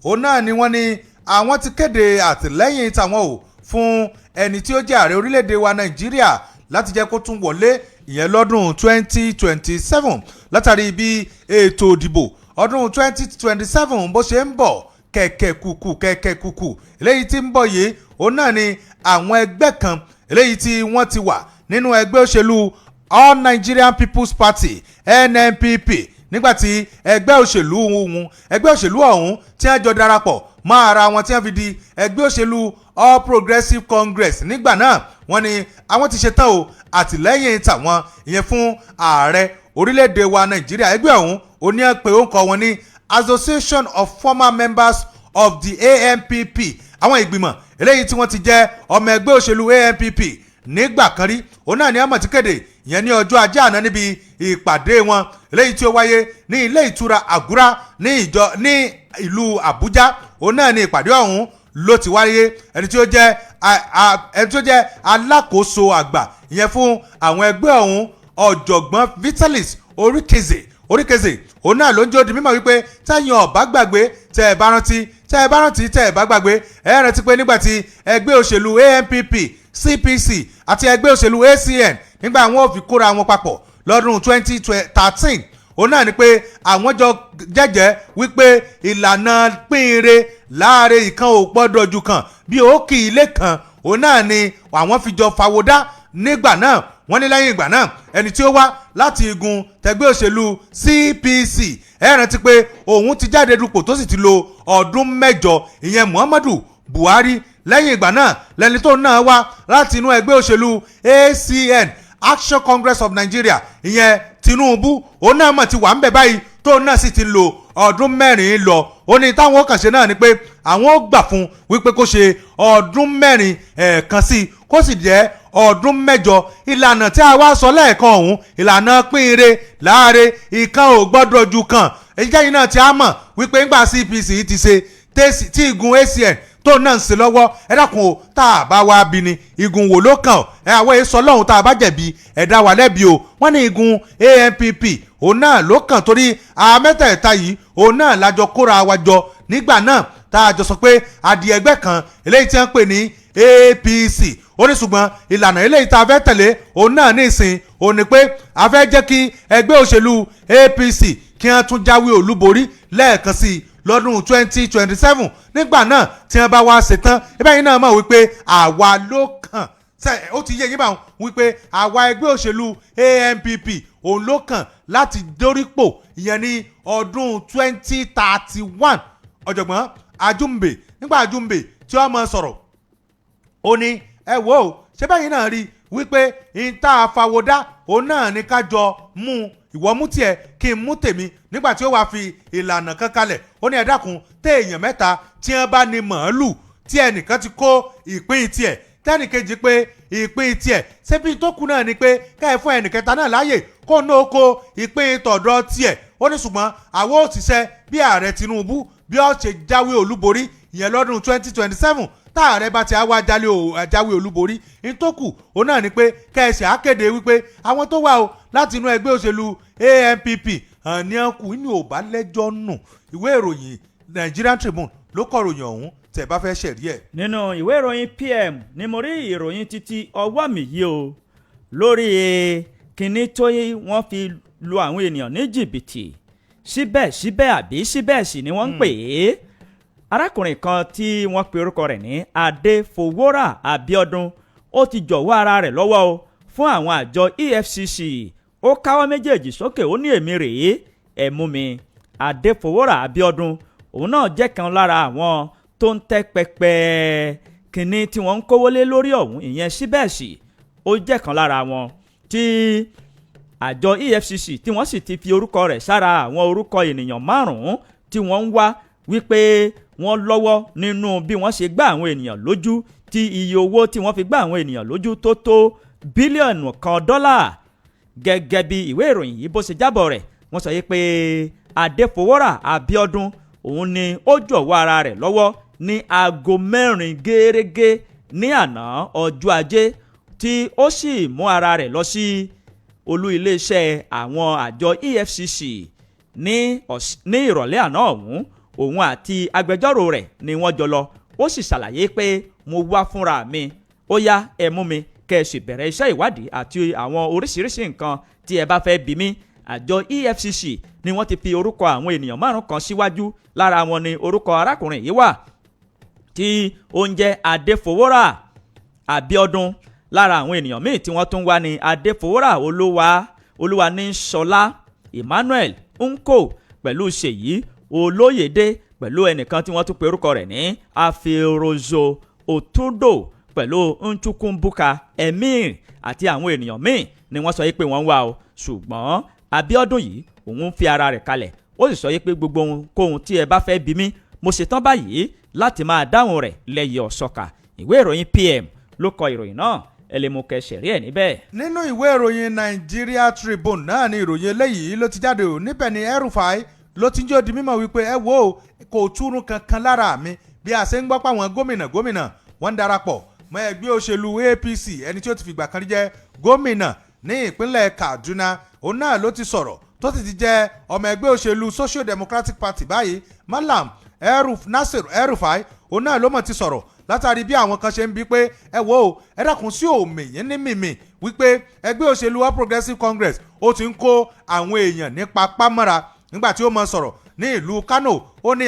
òun náà ni wọ́n ní àwọn ti kéde àtìlẹ́yìn tàwọn ò fún ẹni tí ó jẹ́ ààrẹ orílẹ̀-èdè wa Nàìjíríà láti jẹ́ kó tún wọlé, ìyẹn lọ́dún 2027, látàrí bí ètò ìdìbò ọdún 2027 bó ṣe ń bọ̀ kẹ̀kẹ́ kùkù kẹ̀kẹ́ kùkù. Eléyìí tí ń bọ̀ yìí, òun náà ni àwọn ẹgbẹ́ kan eléyìí tí wọ́n ti wà nínú ẹgbẹ́ òṣèlú All Nigerian People's Party, NNPP, nígbàtí ẹgbẹ́ òṣèlú ọ̀hún tí wọ́n jọ darapọ̀ mọ́ ara wọn tí wọ́n fi di ẹgbẹ́ òṣèlú All Progressives Congress nígbà náà. Wọ́n ní àwọn ti ṣetán o, àtìlẹ́yìn tàwọn ìyẹn fún ààrẹ orílẹ̀-èdè wa Nàìjíríà. Ẹgbẹ́ ọ̀hún oní pé ó ń kọ wọn ní Association of Former Members of the ANPP, àwọn ìgbìmọ̀ eléyìí tí wọ́n ti jẹ́ ọmọ ẹgbẹ́ òṣèlú ANPP nígbà kan rí. Òun náà ní àmọ̀ tí kéde ìyẹn ní ọjọ́ Ajé àná níbi ìpàdé wọn eléyìí tí ó wáyé ní ilé ìtura Àgúrá ní ìjọ ní ìlú Àbújá. Òun náà ní ìpàdé ọ̀hún ló ti wáyé. Ẹni tí ó jẹ́ alákòóso àgbà ìyẹn fún àwọn ẹgbẹ́ ọ̀hún, Ọ̀jọ̀gbọ́n Vitalis Oríkèzè Oríkèzè, òun náà ló ń jẹ́ ó di mímọ̀ wípé tẹ́yìn ọ̀bá gbàgbé, tẹ́ ẹ bá rántí, tẹ́ ẹ bá rántí, tẹ́ ẹ bá gbàgbé, ẹ rántí pé nígbà tí ẹgbẹ́ òṣèlú ANPP, CPC àti ẹgbẹ́ òṣèlú ACN, nígbà wọn ò fi kóra wọn papọ̀ lọ́dún 2013, òun náà ni pé àwọn jọ jẹ́jẹ́ wípé ìlànà pínre láàrin ìkan ò gbọ́dọ̀ ju kan bí òkì ilé kan, òun náà ni àwọn fi jọ fàwọ́dá nígbà náà. Wọ́n ní lẹ́yìn ìgbà náà, ẹni tí ó wá láti igun tẹgbẹ́ òṣèlú CPC, ẹ rántí pé òun ti jáde dupò tó sì ti lo ọdún 8, ìyẹn Muhammadu Buhari. Lẹ́yìn ìgbà náà, lẹ́ni tó náà wá láti inú ẹgbẹ́ òṣèlú ACN, Action Congress of Nigeria, ìyẹn Tinubu, òun náà mọ̀ ti wà ń bẹ̀ báyìí, tó náà sì ti lo ọdún 4 lọ. Ó ní táwọn kàn ṣe náà ni pé àwọn ó gbà fún wípé kó ṣe ọdún 4 ẹ̀ẹ̀kan sí i, kó sì jẹ́ ọdún 8. Ìlànà tí a wá sọ lẹ́ẹ̀kan ọ̀hún, ìlànà pínre láàrin ìkan ò gbọ́dọ̀ ju kan, èyí jẹ́yìn náà tí a mọ̀ wípé ńgbà CPC ti ṣe, tí igun ACN tó náà ń ṣe lọ́wọ́. Ẹ dákun o, tá a bá wá bí ni igun wo ló kàn? Ẹ àwọn èso ọlọ́run, tá a bá jẹ̀bi, ẹ dá wa lẹ́bi o. Wọ́n ní igun ANPP òun náà ló kàn, torí àwọn mẹ́tẹ̀ẹ̀ta yìí, òun náà lájọ kóra wa jọ nígbà náà, tá a jọ sọ pé adìẹ ẹgbẹ́ kan eléyìí tí wọ́n pè ní APC. Ó ní ṣùgbọ́n ìlànà eléyìí tá a fẹ́ tẹ̀lé òun náà ní ìsìn òun ni pé a fẹ́ jẹ́ kí ẹgbẹ́ òṣèlú APC kí wọ́n tún jáwé olúborí lẹ́ẹ̀kan sí i lọ́dún 2027. Nígbà náà tí wọ́n bá wá ṣetán, ibẹ̀ yìí náà mọ̀ wípé àwa ló kàn. Ó ti yé yín báwọn wípé àwa ẹgbẹ́ òṣèlú ANPP òun ló kàn láti dórípò, ìyẹn ní ọdún 2031. Ọ̀jọ̀gbọ́n Ajumbe, nígbà Ajumbe tí wọ́n mọ̀ sọ̀rọ̀, ó ní ẹ wò ó, ṣé báyìí náà rí wípé ìta àfàwọ́dá òun náà ní ká jọ mú, ìwọ mú tiẹ̀ kí n mú tèmi. Nígbà tí ó wàá fi ìlànà kan kalẹ̀, ó ní ẹ dákun, téèyàn mẹ́ta tí wọ́n bá ní màálù, tí ẹnìkan ti kó ìpín tiẹ̀, tẹ́nìkejì pé ìpín tiẹ̀, ṣebí tó kù náà ni pé ká ẹ fún ẹnìkẹta náà láàyè kó ní ó kó ìpín tọ̀dọ̀ tiẹ̀. Ó ní ṣùgbọ́n àwọn òṣìṣẹ́ bí ààrẹ Tinubu bí ó ṣe jáwé olúborí ìyẹn lọ́dún 2027, tá ààrẹ bá ti wá jáwé olúborí, ní tó kù òun náà ni pé kẹ́sì á kéde wípé àwọn tó wà o láti inú ẹgbẹ́ òṣèlú ANPP hàn ní ọkù ní ò bá lẹ́jọ́ nù. Ìwé ìròyìn Nigerian Tribune ló kọ ìròyìn ọ̀hún tẹ̀ bá fẹ́ ṣẹ̀rí ẹ̀. Nínú ìwé ìròyìn PM ni mo rí ìròyìn títí ọwọ́ mi yìí o, lórí kinní tó wọ́n fi lu àwọn ènìyàn ní jìbìtì síbẹ̀síbẹ̀ àbí síbẹ̀ sì ni wọ́n ń pè é. Arákùnrin kan tí wọ́n pe orúkọ rẹ̀ ní Adéfowórà Abíọ́dún, ó ti jọ̀wọ́ ara rẹ̀ lọ́wọ́ o fún àwọn àjọ EFCC. Ó káwọ́ méjèèjì sókè, ó ní èmi rèé, ẹ̀ mú mi. Adéfowórà Abíọ́dún òun náà jẹ́ kan lára àwọn tó ń tẹ́ pẹpẹ kínní tí wọ́n ń kówó lé lórí ọ̀hún, ìyẹn síbẹ̀sì. Ó jẹ́ kan lára wọn tí àjọ EFCC tí wọ́n sì ti fi orúkọ rẹ̀ sára àwọn orúkọ ènìyàn márùn-ún tí wọ́n ń wá wípé Wọ́n lọ́wọ́ nínú bí wọ́n ṣe gbá àwọn ènìyàn lójú, tí iye owó tí wọ́n fi gbá àwọn ènìyàn lójú tó tó $1 bílíọ̀nù. Gẹ́gẹ́ bí ìwé ìròyìn yìí bó ṣe jábọ̀ rẹ̀, wọ́n sọ yìí pé Adéfowórà Abíọ́dún òun ni ó jọ̀wọ́ ara rẹ̀ lọ́wọ́ ní aago 4 gẹ́rẹ́gẹ́ ní àná ọjọ́ Ajé, tí ó sì mú ara rẹ̀ lọ sí olú iléeṣẹ́ àwọn àjọ EFCC ní ìrọ̀lẹ́ àná ọ̀hún. Òun àti agbẹjọ́rò rẹ̀ ni wọ́n jọ lọ. Ó sì ṣàlàyé pé, "Mo wá fúnra mi, ó yá, ẹ mú mi, kẹ́ ẹ sì bẹ̀rẹ̀ iṣẹ́ ìwádìí àti àwọn oríṣiríṣi nǹkan tí ẹ bá fẹ́ bí mi." Àjọ EFCC ni wọ́n ti fi orúkọ àwọn ènìyàn márùn kan síwájú. Lára wọn ni orúkọ arákùnrin yìí wà tí ó ń jẹ́ Adéfowórà Abíọ́dún. Lára àwọn ènìyàn míì tí wọ́n tún wá ní Adéfowórà Olúwa Olúwaníṣọlá, Emmanuel Nko, pẹ̀lú Ṣèyí Olóyèdè, pẹ̀lú ẹnìkan tí wọ́n tún pe orúkọ rẹ̀ ní Afirozo Otundo, pẹ̀lú Nchukwumbuka Emir àti àwọn ènìyàn míì ni wọ́n sọ yìí pé wọ́n ń wá o. Ṣùgbọ́n Abíọ́dún yìí, òun fi ara rẹ̀ kalẹ̀, ó sì sọ yìí pé, "Gbogbo ohunkóhun tí ẹ bá fẹ́ bí mi, mo ṣetán báyìí láti máa dáhùn rẹ̀ lẹ́yìn ọ̀sọ́kà." Ìwé ìròyìn PM ló kọ ìròyìn náà. Ẹ lè mú kẹsẹ̀ rí ẹ̀ níbẹ̀. Nínú ìwé ìròyìn Nigeria Tribune náà ni ìròyìn eléyìí ló ti jáde o. Níbẹ̀ ni El-Rufai ló ti ń jẹ́ ó di mímọ̀ wípé, ẹ wo, kò túrún kankan lára mi bí a ṣe ń gbọ́ pé àwọn gómìnà gómìnà wọ́n ń darapọ̀ mọ́ ẹgbẹ́ òṣèlú APC. Ẹni tí ó ti fìgbà kan rí jẹ́ gómìnà ní ìpínlẹ̀ Kaduna, òun náà ló ti sọ̀rọ̀, tó sì ti jẹ́ ọmọ ẹgbẹ́ òṣèlú Social Democratic Party báyìí, Malam Nasir El-Rufai, òun náà ló mọ̀ ti sọ̀rọ̀ látàrí bí àwọn kan ṣe ń bi pé, ẹ wo, ẹ dákun, sí òmìyín ní mímì wípé ẹgbẹ́ òṣèlú All Progressives Congress ó ti ń kó àwọn èèyàn ní papámọ́ra. Nígbà tí ó mọ sọ̀rọ̀ ní ìlú Kano, ó ní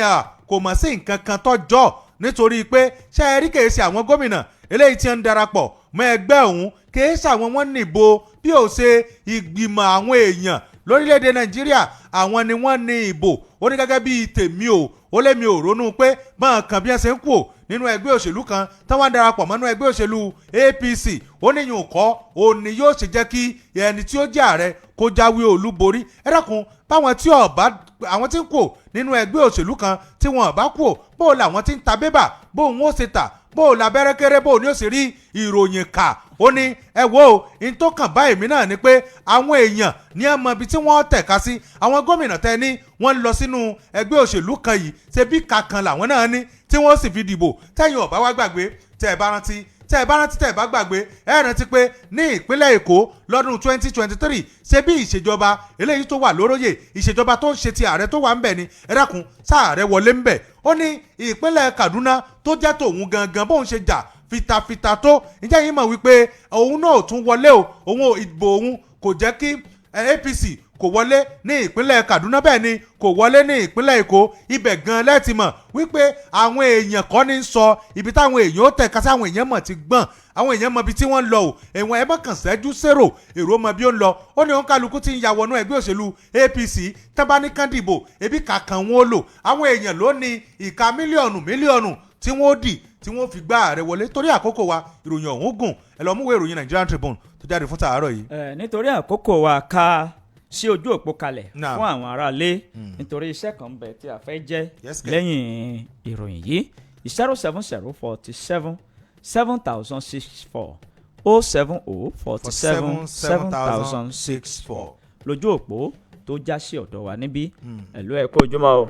kò mọ̀ sí nǹkan kan tọ́jọ́, nítorí pé ṣé ẹ rí, kèé ṣe àwọn gómìnà eléyìí tí ń darapọ̀ mọ́ ẹgbẹ́ òun, kèé ṣe àwọn wọn nìbò, bí ó ṣe ìgbìmọ̀ àwọn èèyàn lórílẹ̀‐èdè Nàìjíríà, àwọn ni wọ́n ní ìbò. Ó ní gẹ́gẹ́ bíi tèmi o, ó lé mi ò ronú pé bọ́n kan bí wọ́n ṣe ń kú ò nínú ẹgbẹ́ òṣèlú kan táwọn darapọ̀ mọ́nú ẹgbẹ́ òṣèlú APC. Ó ní yùn kọ́ òun ni yóò ṣe jẹ́ kí ẹni tí ó jẹ́ ààrẹ kó jáwé olúborí. Ẹ dákun, báwọn tí ọba àwọn tí ń kú nínú ẹgbẹ́ òṣèlú kan tí wọn bá kú, bó làwọn tí ń ta bébà, bó ń ó ṣe tà, bó labẹ́rẹ́ kéré, bó ní ó sì rí ìròyìn kà? Ó ní ẹ wo, n tó kàn bá èmi náà ni pé àwọn èèyàn ní ẹ mọ ibi tí wọ́n tẹ̀ka sí. Àwọn gómìnà tẹ ní wọ́n ń lọ sínú ẹgbẹ́ òṣèlú kan yìí, ṣe bí kankan làwọn náà ní tí wọ́n sì fi dìbò. Tẹ́yìn ọ̀bá wá gbàgbé, tẹ́ ẹ bá rántí, tẹ́ ẹ bá rántí, tẹ́ ẹ bá gbàgbé, ẹ rántí pé ní ìpínlẹ̀ Èkó lọ́dún 2023, ṣe bí ìṣèjọba eléyìí tó wà lóróyè, ìṣèjọba tó ń ṣe ti ààrẹ tó wà ń bẹ̀ ni. Ẹ dákun, sáàrẹ wọlé ń bẹ̀? Ó ní ìpínlẹ̀ Kaduna tó jẹ́ tòun gangan, bóun ṣe jà fitafita tó, ǹjẹ́ yín mọ̀ wípé òun náà ò tún wọlé o? Òun ìbò òun kò jẹ́ kí APC kò wọlé ní ìpínlẹ̀ Kaduna, bẹ́ẹ̀ ni kò wọlé ní ìpínlẹ̀ Èkó. Ibẹ̀ gan lẹ́ẹ̀tì mọ̀ wípé àwọn èèyàn kọ́ ní sọ ibi táwọn èèyàn ó tẹ̀ka sí. Àwọn èèyàn mọ̀ ti gbọ́n, àwọn èèyàn mọ ibi tí wọ́n ń lọ o. Ẹ̀wọ̀n ẹ̀ mọ̀kàn ṣẹ́jú sérò, èrò mọ bí ó ń lọ. Ó ní òun kálukú tí ń ya wọnú ẹgbẹ́ òṣèlú APC tán bá ní kán dìbò, ebi kàkàn wọn ó lò. Àwọn èèyàn ló ní ìka mílíọ̀nù mílíọ̀nù tí wọ́n ó dì tí wọ́n fi gbá ààrẹ wọlé. Torí àkókò wa, ìròyìn ọ̀hún gùn, ẹ lọ múwèé ìròyìn Nigerian Tribune tó jáde fún tàárọ̀ yìí. Ẹ nítorí àkókò wa, ká sí ojú òpó kalẹ̀ fún àwọn aráalé, nítorí iṣẹ́ kan ń bẹ tí a fẹ́ jẹ́ Yes, kẹ̀. lẹ́yìn ìròyìn yìí. 070 47 7064, 070 47 7064 lójú òpó tó já sí ọ̀dọ̀ wa níbí. Ẹ̀lú, ẹ̀ kó ojúmọ́ o.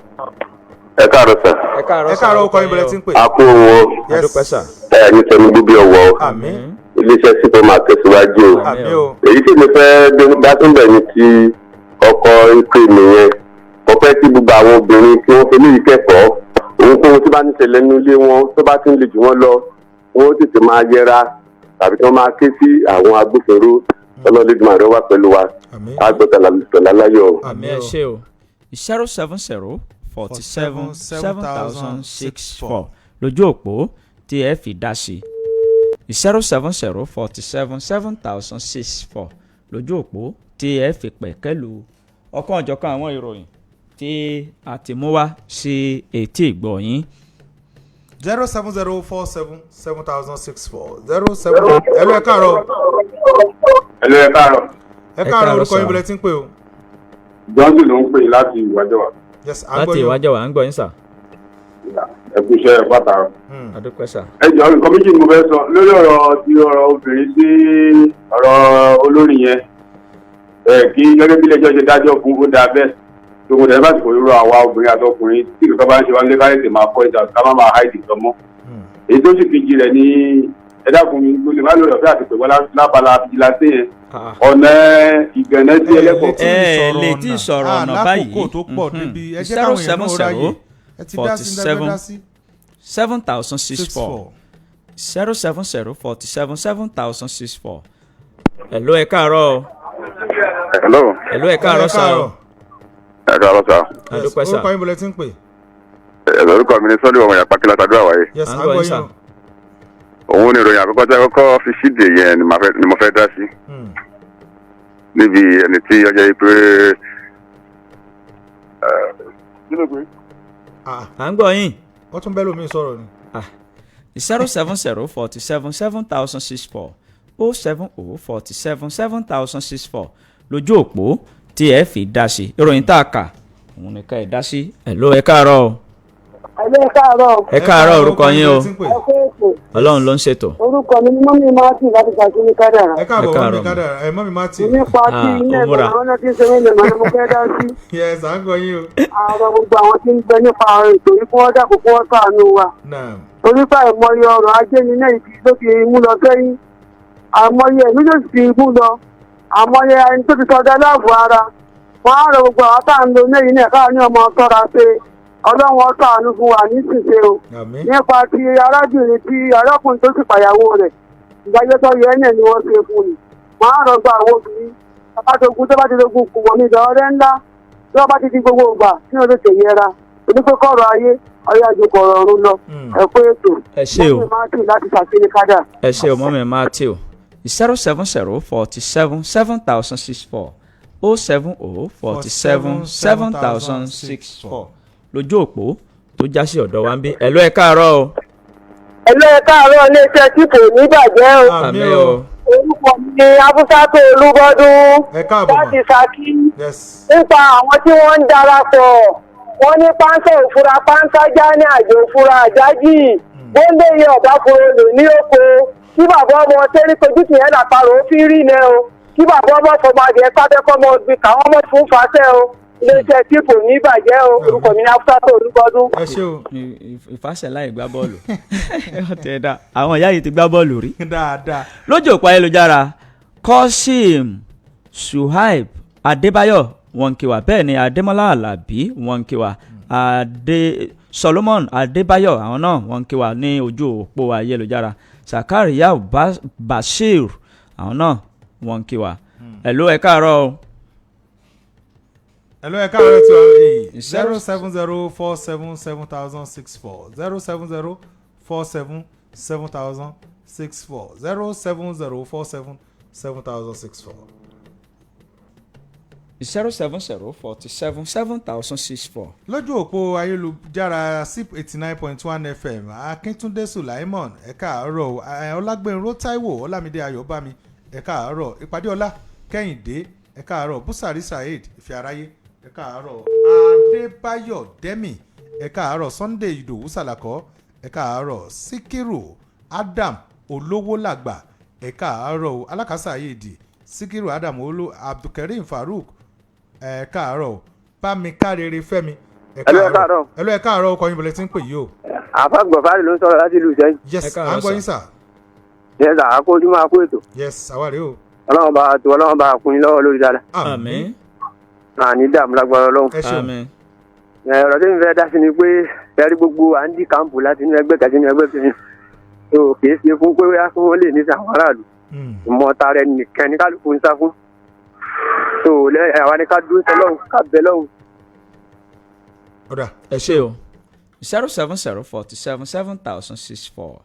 Ẹ káàárọ̀ sir. Ẹ káàárọ̀. Ẹ káàárọ̀, orúkọ yín, bẹ̀rẹ̀ tí ń pè. A kú owó. Yes. Adúpẹ́ sir. Ẹ ní tẹnu gbígbé ọwọ́. Àmín. Iléeṣẹ́ sípò máa tẹ̀síwájú o. Àmín o. Èyí tí mo fẹ́ dá tó ń bẹ̀ ní ti ọkọ ìpè nìyẹn. Mo fẹ́ kí gbogbo àwọn obìnrin tí wọ́n fi léyìí kẹ́kọ̀ọ́ ohunkóhun tí bá ń ṣẹlẹ̀ nínú ilé wọn, tó bá ti ń le jù wọ́n lọ, wọ́n ó tètè máa yẹra tàbí kí wọ́n máa ké sí àwọn agbófinró. Ọlọ́lẹ́dùnmáà rẹ wà pẹ̀lú wa. Àmín. Àgbọ̀tàlá láyọ̀. Àmín. Ẹ O. ṣé o. 070 47 7064 lójú òpó tí ẹ fi dá sí. 070 47 7064 lójú òpó tí ẹ fi pẹ̀kẹ́lu ọ̀kan ọ̀jọ̀kan àwọn ìròyìn tí a ti mú wá sí etí ìgbọ́ yín. 070 47 7064, 07. Ẹ̀lú, ẹ káàárọ̀. Hello, ẹ káàárọ̀. Ẹ Ẹ káàárọ̀. káàárọ̀, Orúkọ yín, sir. bẹ̀rẹ̀ tí ń pè o. Johnson ló ń pè láti Ìwájọwà. Yes, à ń Láti gbọ́ yín o. Ìwájọwà, à ń gbọ́ yín sir. Ẹ kú iṣẹ́ ẹ pàtàkì. Adúpẹ́ sà. Ẹ jọ, nǹkan méjì ni mo fẹ́ sọ lórí ọ̀rọ̀ ti ọ̀rọ̀ obìnrin sí ọ̀rọ̀ olórin yẹn. Ẹ kí gẹ́gẹ́ bí ilé-ẹjọ́ ṣe dájọ́ fún, ó dáa bẹ́ẹ̀. Gbogbo tẹ̀lé bá ti kò rọ àwa obìnrin àtọkùnrin tí nǹkan bá ń ṣe wá nílé, káyọ̀tì máa kọ́ ìjà, ká má máa háìdì nǹkan mọ́. Èyí tó sì kejì rẹ̀ ni, ẹ dákun, mi mo lè má lórí ọ̀fẹ́ àti pẹ̀wọ́ lábala fìjìláńtì yẹn, ọ̀nà Ìgànnà sí Ẹlẹ́kọ̀ọ́. Ẹ lè tí ì sọ̀rọ̀ ọ̀nà báyìí. Lákòókò tó pọ̀ débi ẹ jẹ́ káwọn èèyàn náà ráyè. Ẹ ti dá sí ní 47 dá sí. 7064, 070 47 7064. Hello, ẹ káàárọ̀ o. Hello. Hello, ẹ káàárọ̀ sà o. Ẹ káàárọ̀ sà. Adúpẹ́ sà. Orúkọ yín, bọ̀lẹ́ tí ń pè? Ẹ̀rọ orúkọ mi ni Sọ́lé ọmọ ìyàpá kí látàdúrà wáyé. Yes, À ń à ń gbọ́ gbọ́ yín sà. yín o. Òun ni ìròyìn àkọ́kọ́ tí a kọ́kọ́ fi ṣíde yẹn ni ni mo fẹ́ dá sí. Níbi ẹni tí ọjọ́ yìí pé Ah, À ń gbọ́ yín. wọ́n tún bẹ́ẹ̀ lómi sọ̀rọ̀ ni. 070 47 7064, 070 47 7064 lójú òpó tí ẹ fi dá sí ìròyìn tá a kà, òun nìkan ẹ dá sí. Hello, ẹ káàárọ̀ o. Ẹ̀lẹ́, káàárọ̀. Ẹ káàárọ̀, orúkọ yín o. Bọ̀lẹ́ tí ń pè? Ẹ kú ètò. Ọlọ́run ló ń ṣètò. Orúkọ mi ni Mọ́mí Martin láti Ṣàkíní Kádàrá. Ẹ káàbọ̀. Ẹ káàárọ̀. Mọ́mí Kádàrá, ẹ Mọ́mí Martin. Nípa tí Ah, iná ó múra. ẹ̀gbọ́n náà ti ń ṣe mí lè mọ́ ni mo fẹ́ dá sí. Yes, à ń gbọ́ yín o. Àwọn gbogbo àwọn tí ń gbẹ nípa ètò yìí, fún wọn dàpọ̀, fún wọn ṣàánú wa. Naam. Torí pé àìmọye ọrọ̀ ajé ni náà ibi ló ti mú lọ sẹ́yìn. Àìmọye ẹ̀mí ló sì ti mú lọ. Àìmọye ẹni tó ti sọdá láàbò ara. Wọ́n á rọ gbogbo àwọn tá à ń lo náà yìí náà káà ní ọmọ tọ́ra ṣe. Ọlọ́run ó ṣàánú fún wa nísinsìnyí o. Àmín. Nípa ti arábìnrin tí arákùnrin tó sì pàyàwó rẹ̀, ìdájọ́ tó yẹ ẹ́ ni wọ́n ṣe fún ni. Wọ́n á rọgbọ àwọn obìnrin babádogun tó bá ti dogun kù wọ́n ní ìdá ọ̀rẹ́ ńlá tí wọ́n bá ti di gbogbo ìgbà tí wọ́n tètè yẹra onípẹ́kọ̀rọ̀ ayé ọyá ju kọ̀rọ̀ ọ̀run lọ. Ẹ kú ètò. Ẹ ṣé o. Mọ́mí Martin láti Ṣàkíní Kádà. Ẹ ṣe o, Mọ́mí Matthew. 070 47 7064, 070 47 7064 lójú òpó tó já sí ọ̀dọ̀ wa ń bí. Hello, ẹ káàárọ̀ o. Ẹ̀lọ́, ẹ káàárọ̀. Iléeṣẹ́ tí kò ní bàjẹ́ o. Àmín o. Orúkọ mi ni Abúsátó Olúbọ́dún Ẹ káàbọ̀ mà. láti Ṣakí. Yes. Nípa àwọn tí wọ́n ń darapọ̀, wọ́n ní páńsá òfura páńsá já ní àjò òfura àjájì bóńdé yẹ ọ̀bá fún olè ní oko kí bàbá ọmọ tẹ́rí kojú tìyẹn làparò ó fi rí ilẹ̀ o, kí bàbá ọmọ fọmọdé sábẹ́kọ́mọ gbin káwọn ọmọ fún fàṣẹ o. Iléeṣẹ́ tí kò ní bàjẹ́ o. Orúkọ mi ní Afúsátó Olúbọ́dún. Ẹ ṣé o. Ìfàsẹ̀ láì gbá bọ́ọ̀lù ọ̀tẹ̀ dá, àwọn ìyá yìí ti gbá bọ́ọ̀lù rí. Dáadáa. Lójú òpó ayélujára, Kọ́sìm Suhaib Adébáyọ̀ wọ́n ń kí wa, bẹ́ẹ̀ ni Adémọ́lá Alábí wọ́n ń kí wa, Adé Solomon Adébáyọ̀, àwọn náà wọ́n ń kí wa ní ojú òpó ayélujára, Sakaria Bashir, àwọn náà wọ́n ń kí wa. Hello, ẹ káàárọ̀ o. Hello, ẹ káàárọ̀ tí wàá 070 47 7064, 070 47 7064, 070 47 7064. 070 47 7064. Lójú òpó ayélujára SIP 89.1 FM, Akíntúndé Sulaimon, ẹ káàárọ̀ o. Ọlágbẹ̀nró Táíwò Ọlámídé Ayọ̀bámi, ẹ káàárọ̀. Ìpàdé Ọlá Kẹ́hìndé, ẹ káàárọ̀. Búsàrí Saheed Ìfẹ́ Aráyé, ẹ káàárọ̀. Adébáyọ̀ Dẹ́mì, ẹ káàárọ̀. Sunday Ìdòwú Sàlàkọ́, ẹ káàárọ̀. Síkírù Adam Olówólàgbà, ẹ káàárọ̀ o. Alákàsà Ayédì Síkírù Adam Olú Abdulkareem Farouk, ẹ káàárọ̀ o. Bámi kárere Fẹ́mi, ẹ Hello, ẹ káàárọ̀. Hello, ẹ káàárọ̀. Ọkọ yín, bọ̀lẹ́ tí ń pè yìí o. Àfàgbọ̀fárì ló ń sọ̀rọ̀ láti ìlú Ìsẹ́yìn. Yes. Ẹ À káàárọ̀ ń gbọ́ yín sà. Yes, àkójúmọ́, àkó ètò. Yes, àwa rèé o. Ọlọ́run bá tó, Ọlọ́run bá kún yín lọ́wọ́ lórí dáadáa. Àmín. Àní dààmú lágbára Ọlọ́run. Ẹ ṣeun. Àmín. Ọ̀rọ̀ tí mi fẹ́ dá sí ni pé ẹ̀rí gbogbo à ń dí kàǹpù láti inú ẹgbẹ́ kan sínú ẹgbẹ́ kejì tó kìí ṣe fún pé wíwá fún wọn lè ní sàwọn aráàlú. Ìmọ̀ tara ẹni nìkan ní kálukú ń sá fún tó lẹ́ àwa ni ká dúró sọlọ́run, ká bẹ lọ́hùn. Ọ̀dà. Ẹ ṣé o. 070 47 7064.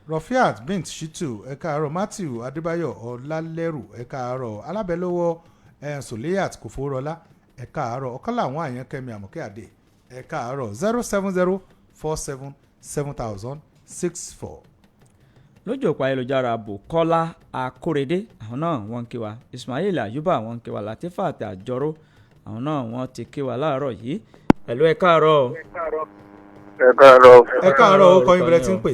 Rafiat Bint Shitu, ẹ káàárọ̀. Matthew Adébáyọ̀ Ọlálẹ́rù, ẹ káàárọ̀. Alábẹ́lọ́wọ́ Soleat Kòfórọlá, ẹ káàárọ̀. Ọ̀kánláwọn Àyànkẹ́mi Àmọ̀kẹ́ Àdè, ẹ káàárọ̀. 070 47 7064. Lójú òpó ayélujára, Bukola Akórèdé, àwọn náà wọ́n ń kí wa. Ismail Ayuba, wọ́n ń kí wa. Latifa àti Àjọrò, àwọn náà wọ́n ti kí wa láàárọ̀ yìí. Hello, ẹ káàárọ̀ o. Ẹ káàárọ̀. Ẹ káàárọ̀, ó kọ́ yín bẹ̀rẹ̀ tí ń pè.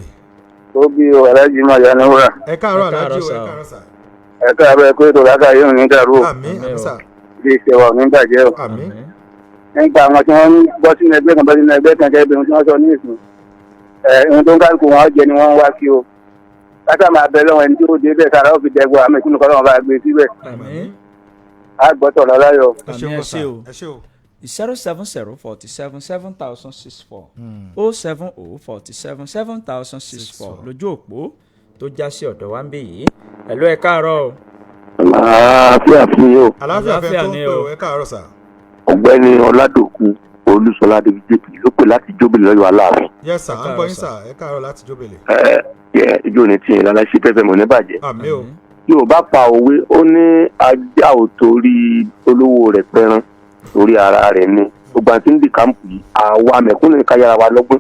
Ó bí o, Aláàjì máa yà ní wúrà. Ẹ káàárọ̀. Ẹ káàárọ̀, Aláàjì o, ẹ sà. káàárọ̀ sà. Ẹ káàárọ̀, ẹ kó ètò lákà yóò ní dàrú o. Àmín, àmín sà. Ilé iṣẹ́ wa ò ní bàjẹ́ o. Àmín. Nípa àwọn tí wọ́n ń bọ́ sínú ẹgbẹ́ kan, bọ́ sínú ẹgbẹ́ kan, gẹ́gẹ́ bí ohun tí wọ́n sọ ní ìsìn. Ẹ ohun tó ń kálukú wọn jẹ ni wọ́n ń wá sí o. Káṣá máa bẹ lọ́wọ́ ẹni tí ó dé bẹ́ẹ̀ sára ó fi dẹ́gbọ́ àmì ìkúnnù kọ́ lọ́wọ́ bá gbé síbẹ̀. Àmín. Á gbọ́tọ̀ lọ́láyọ̀. Ẹ ṣeun. Àmín, ẹ Gan sà. ṣé o. Ẹ ṣé o. 07047 7064, 07047 7064 lójú òpó tó já sí ọ̀dọ̀ wa ń bí yìí. Ẹ̀lú, ẹ káàárọ̀ o. Àlàáfíà fún yín o. Àlàáfíà fẹ́ Àlàáfíà tó ń ni pè o. o. Ẹ káàárọ̀ sà. Ọ̀gbẹ́ni Ọládòkun Olúṣọlá David JP ló pè láti Jóbìlì lọ́yọ̀ Aláàfin. Yes sà, Ẹ à ń káàárọ̀ gbọ́ yín sà. sà. Ẹ káàárọ̀ láti Jóbélé. Ẹ ẹ, ijó ní tiẹ̀ lálẹ́ sí pẹ́pẹ́ mọ̀ ní bàjẹ́. Àmín o. Yorùbá pa òwe, ó ní ajá ò torí olówó rẹ̀ pẹran, torí ara rẹ̀ ni. Gbogbo àti ń di kámpù yìí, àwa mẹ̀kúnnù ní ká yára wa lọ́gbọ́n.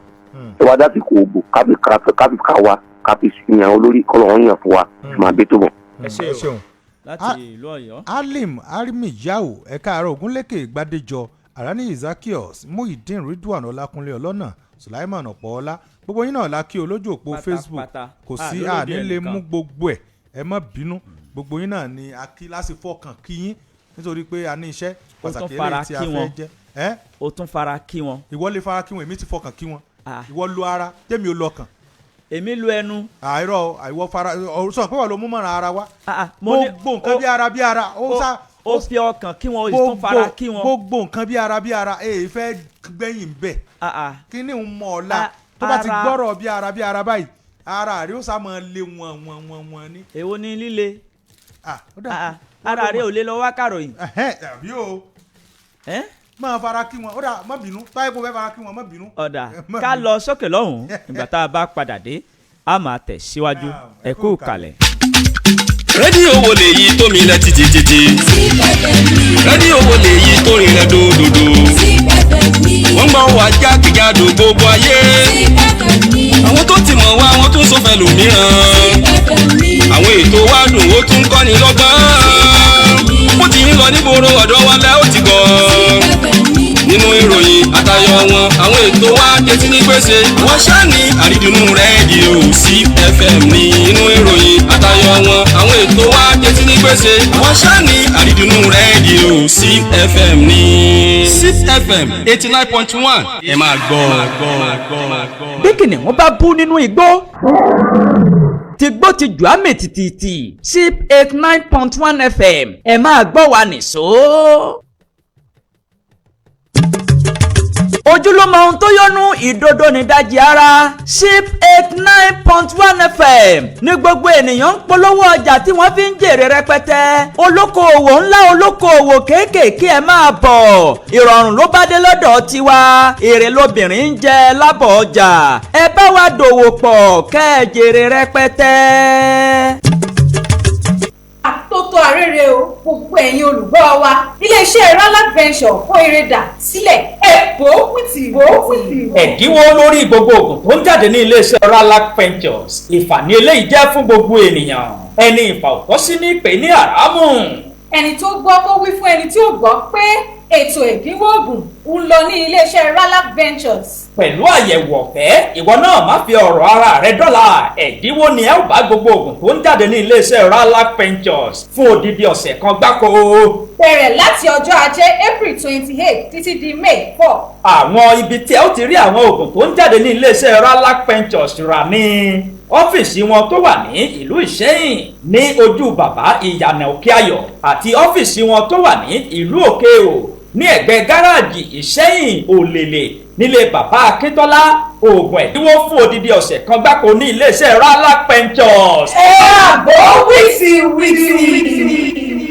Ẹ wá dásìkò òbò káfí káfí ká wa káfí yan olórí kọ́lọ̀ wọn yàn fún wa, ẹ máa gbé tó bọ̀. Ẹ ṣé Ẹ o. ṣeun. Láti ìlú Ọ̀yọ́. Alim Arimi Yao, ẹ káàárọ̀. Ogunlékè Gbadéjọ Arani, Ezekiel Muhyiddin, Ridwan Ọlákúnlé, Ọlọ́nà Sulaiman Ọ̀pọ̀ọ́lá, gbogbo yín náà la kí o lójú òpó Facebook. Pátápátá. Kò sí Ah, lórí àní lè ẹnìkan. mú gbogbo ẹ̀, ẹ má bínú. Gbogbo yín náà ni a kí lásìfọ́ kàn kí yín nítorí pé a ní iṣẹ́ Ó tún pàtàkì fara eléyìí tí a kí fẹ́ wọn. jẹ́ ẹ́. Ó tún fara kí wọn. Ìwọ lè fara kí wọn, èmi ti fọkàn kí wọn. Ah. Ìwọ lo ara, tèmi ò lọkàn. Èmi lu ẹnu. Àìrọ, àìwọ fara ọ sọ pé wà ló mú mọ́ra ara wa. Ah, ah, mo ní- Gbogbo nǹkan bí ara bí ara ó sá. Ó fi ọkàn kí wọn, ó sì tún fara kí wọn. Gbogbo nǹkan bí ara bí ara èyí fẹ́ gbẹ̀yìn bẹ̀. Ah, ah. Kí ni ń mọ̀ ọ́ la Ah, tó bá ti gbọ́rọ̀ bí ara bí ara báyìí, ara rẹ̀ ó sá máa lé wọn wọn wọn wọn ní. Èwo ni líle? Ah, ó dà. Ah, ah. Ara rẹ ò lè lọ wá kàròyìn. Ẹ̀hẹ́n, àbí o. Ẹ́? Máa fara kí wọn, ó dà, má bínú táyé kó fẹ́ fara kí wọn, má bínú. Ọ̀dà. Má Ká bínú. lọ sókè lọ́hùn-ún, ìgbà tá a bá padà dé a máa tẹ̀ síwájú. Ah, Ẹ kú kalẹ̀. Rédíò wo lèyí tó mi lẹ títí títí? Rédíò wo lèyí tó rinlẹ̀ dòdòdò? Wọ́n gbọ́ wá jákèjádò gbogbo ayé. Àwọn tó ti mọ̀ wá, wọ́n tún sọ fẹ́ lòmíràn. Àwọn ètò wa dùn, ó tún kọ́ni lọ́gbọ́n. Bó ti ń lọ nígboro ọ̀dọ́ wa lẹ́ ó ti gbọ́. Nínú ìròyìn àtayọ wọn, àwọn ètò wa jẹ́ ní gbèsè. Wọ́n ṣáà ní àrídùnnú rédíò CFM ní. Nínú ìròyìn àtayọ wọn, àwọn ètò wa jẹ́ ní gbèsè. Wọ́n ṣáà ní àrídùnnú rédíò CFM ní. CFM 89.1, ẹ máa gbọ́. Bí kìnìún bá bú nínú igbó, tìgbó ti jù á mì tìtìtì. Sip 89.1 FM, ẹ máa gbọ́ wa nìṣó. Ojúlọ́mọ ohun tó yọnu ìdodo nídajì ara. Sip 89.1 FM ní gbogbo ènìyàn ń polówó ọjà tí wọ́n fi ń jèrè rẹpẹtẹ. Olókoòwò ńlá, olókoòwò kéékèèké, ẹ máa bọ̀, ìrọ̀rùn ló bá dé lọ́dọ̀ tiwa. Èrè lobìnrin ń jẹ lábọ̀ ọjà. Ẹ bá wa dòwò pọ̀ kẹ́ ẹ jèrè rẹpẹtẹ. Àtótó arére o, gbogbo ẹ̀yin olùgbọ́ wa. Iléeṣẹ́ Ralak Venture kó eré dà sílẹ̀ ẹ̀bọ́ wìtì wìtì. Ẹ̀dínwó lórí gbogbo oògùn tó ń jáde ní iléeṣẹ́ Ralac Ventures. Ìfàní eléyìí jẹ́ fún gbogbo ènìyàn. Ẹni ìfà òtọ́ sí ní pè ní àràmù. Ẹni tó gbọ́ kó wí fún ẹni tí ò gbọ́ pé ètò ẹ̀dínwó oògùn ń lọ ní iléeṣẹ́ Ralak Ventures. Pẹ̀lú àyẹ̀wò ọ̀fẹ́, ìwọ náà má fi ọ̀rọ̀ ara rẹ dọ́là. Ẹ̀dínwó ni ẹ ó bá gbogbo oògùn tó ń jáde ní iléeṣẹ́ Ralac Ventures fún odidi ọ̀sẹ̀ kan gbáko. Bẹ̀rẹ̀ láti ọjọ́ ajé, April 28, títí di May 4. Àwọn ibi tí ẹ ó ti rí àwọn oògùn tó ń jáde ní iléeṣẹ́ Ralac Ventures rà ní ọ́fíìsì wọn tó wà ní ìlú Ìṣẹ́yìn ní ojú bàbá ìyànà Òkè Ayọ̀, àti ọ́fíìsì wọn tó wà ní ìlú Òkè O ní ẹ̀gbẹ́ gáràjì Ìṣẹ́yìn Òlèlè nílé bàbá Akíntọ́lá. Oògùn ẹ̀dínwó fún odidi ọ̀sẹ̀ kan gbáko ní iléeṣẹ́ Ralac Ventures. Ẹ àbọ̀ wìtì wìtì.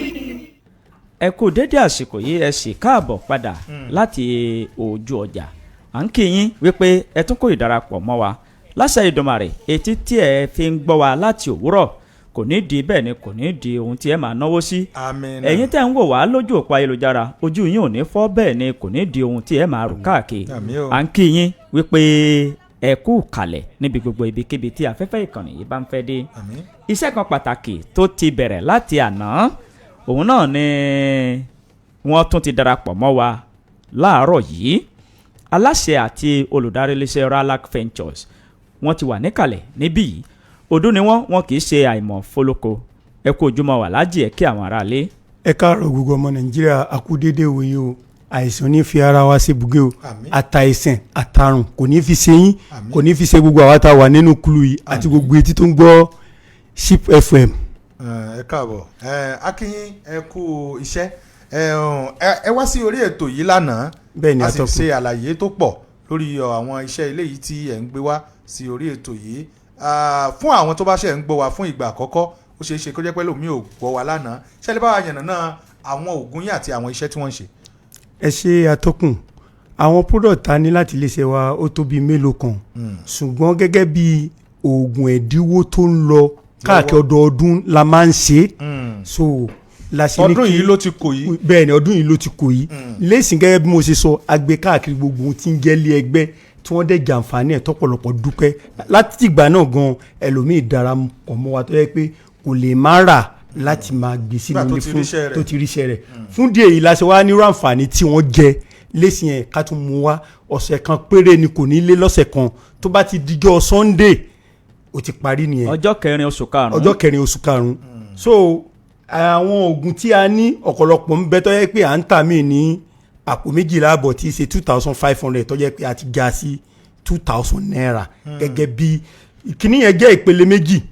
Ẹ kú dédé àsìkò yìí, ẹ sì káàbọ̀ padà láti ojú ọjà. À ń kí yín wípé ẹ tún kó ìdarapọ̀ mọ́ wa láṣẹ Ìdùmarè. Etí tí ẹ fi ń gbọ́ wa láti òwúrọ̀ kò ní di bẹ́ẹ̀ ni kò ní di ohun tí ẹ máa náwó sí. Àmín. Ẹ̀yin tẹ́ ń wò wá lójú òpó ayélujára, ojú yín ò ní fọ́, bẹ́ẹ̀ ni kò ní di ohun tí ẹ máa rò káàkiri. Àmín o. À ń kí yín wípé ẹ kú kalẹ̀ níbi gbogbo ibikíbi tí afẹ́fẹ́ ìkànnì yìí bá ń fẹ́ dé. Àmín. Iṣẹ́ kan pàtàkì tó ti bẹ̀rẹ̀ láti àná, òun náà ni wọ́n tún ti darapọ̀ mọ́ wa láàárọ̀ yìí. Aláṣẹ àti olùdarí iléeṣẹ́ Ralac Ventures, wọ́n ti wà níkàlẹ̀ níbí yìí. Ọdún ni wọ́n, wọn kì í ṣe àìmọ̀ fólóko. Ẹ kú ojúmọ́ wà lájì, ẹ kí àwọn aráalé. Ẹ káàárọ̀ gbogbo ọmọ Nàìjíríà, a kú déédéé wòye o. Àìsàn ní fi ara wa ṣe bùgé o. Àtàìsàn àtàrùn kò ní fi ṣe yín, kò ní fi ṣe gbogbo àwa tá a wà nínú kulu yìí àti gbogbo etí tó ń gbọ́ Ship FM. Ẹ káàbọ̀, ẹ akínyín, ẹ kú iṣẹ́. Ẹ wá sí orí ètò yìí lánàá. Bẹ́ẹ̀ ni, a sì atọ́kùn. ṣe àlàyé tó pọ̀ lórí àwọn iṣẹ́ ilé yìí tí ẹ̀ ń gbé wá sí orí ètò yìí. Fún àwọn tó bá ṣe ń gbọ́ wa fún ìgbà àkọ́kọ́, ó ṣeé ṣe kó jẹ́ pé lómi ò gbọ́ wa lánàá, ṣẹlẹ̀ bá wa yànnàná àwọn oògùn yín àti àwọn iṣẹ́ tí wọ́n ń ṣe. Ẹ ṣe, atọ́kùn. Àwọn product ta ní láti iléeṣẹ́ wa, ó tó bíi mélòó kan, ṣùgbọ́n gẹ́gẹ́ bí oògùn ẹ̀dínwó tó ń lọ káàkiri, ọdọọdún la máa ń ṣe é. So la ṣe ní Ọdún kí yìí ló ti kò yìí. Bẹ́ẹ̀ ni, ọdún yìí ló ti kò yìí lẹ́sìn. Gẹ́gẹ́ bí mo ṣe sọ, agbe káàkiri gbogbo ohun tí ń jẹ́ lé ẹgbẹ́ tí wọ́n dẹ̀ jàǹfààní ẹ̀ tọ́pọ̀lọpọ̀ dúpẹ́. Láti ìgbà náà gan, ẹlòmíì darapọ̀ mọ́ wa tó yẹ pé kò lè má rà láti máa gbé sínú Nígbà tó ilé ti fún ríṣẹ́ rẹ̀. tó ti ríṣẹ́ rẹ̀. Fún díẹ̀ yìí la ṣe wá nírú àǹfààní tí wọ́n jẹ lẹ́sìn yẹn, ká tún mú wá. Ọ̀sẹ̀ kan péré ni, kò ní lé lọ́sẹ̀ kan. Tó bá ti dijọ́ Sunday, ó ti parí nìyẹn. Ọjọ́ kẹrin oṣù karùn-ún. Ọjọ́ kẹrin oṣù karùn-ún. So àwọn oògùn tí a ní, ọ̀pọ̀lọpọ̀ ń bẹ tó yẹ pé à ń tà mí ní àpò 2.5 tí í ṣe 2,500, tó yẹ pé a ti já sí ₦2,000. Gẹ́gẹ́ bí ìkíní yẹn jẹ́ ìpele méjì,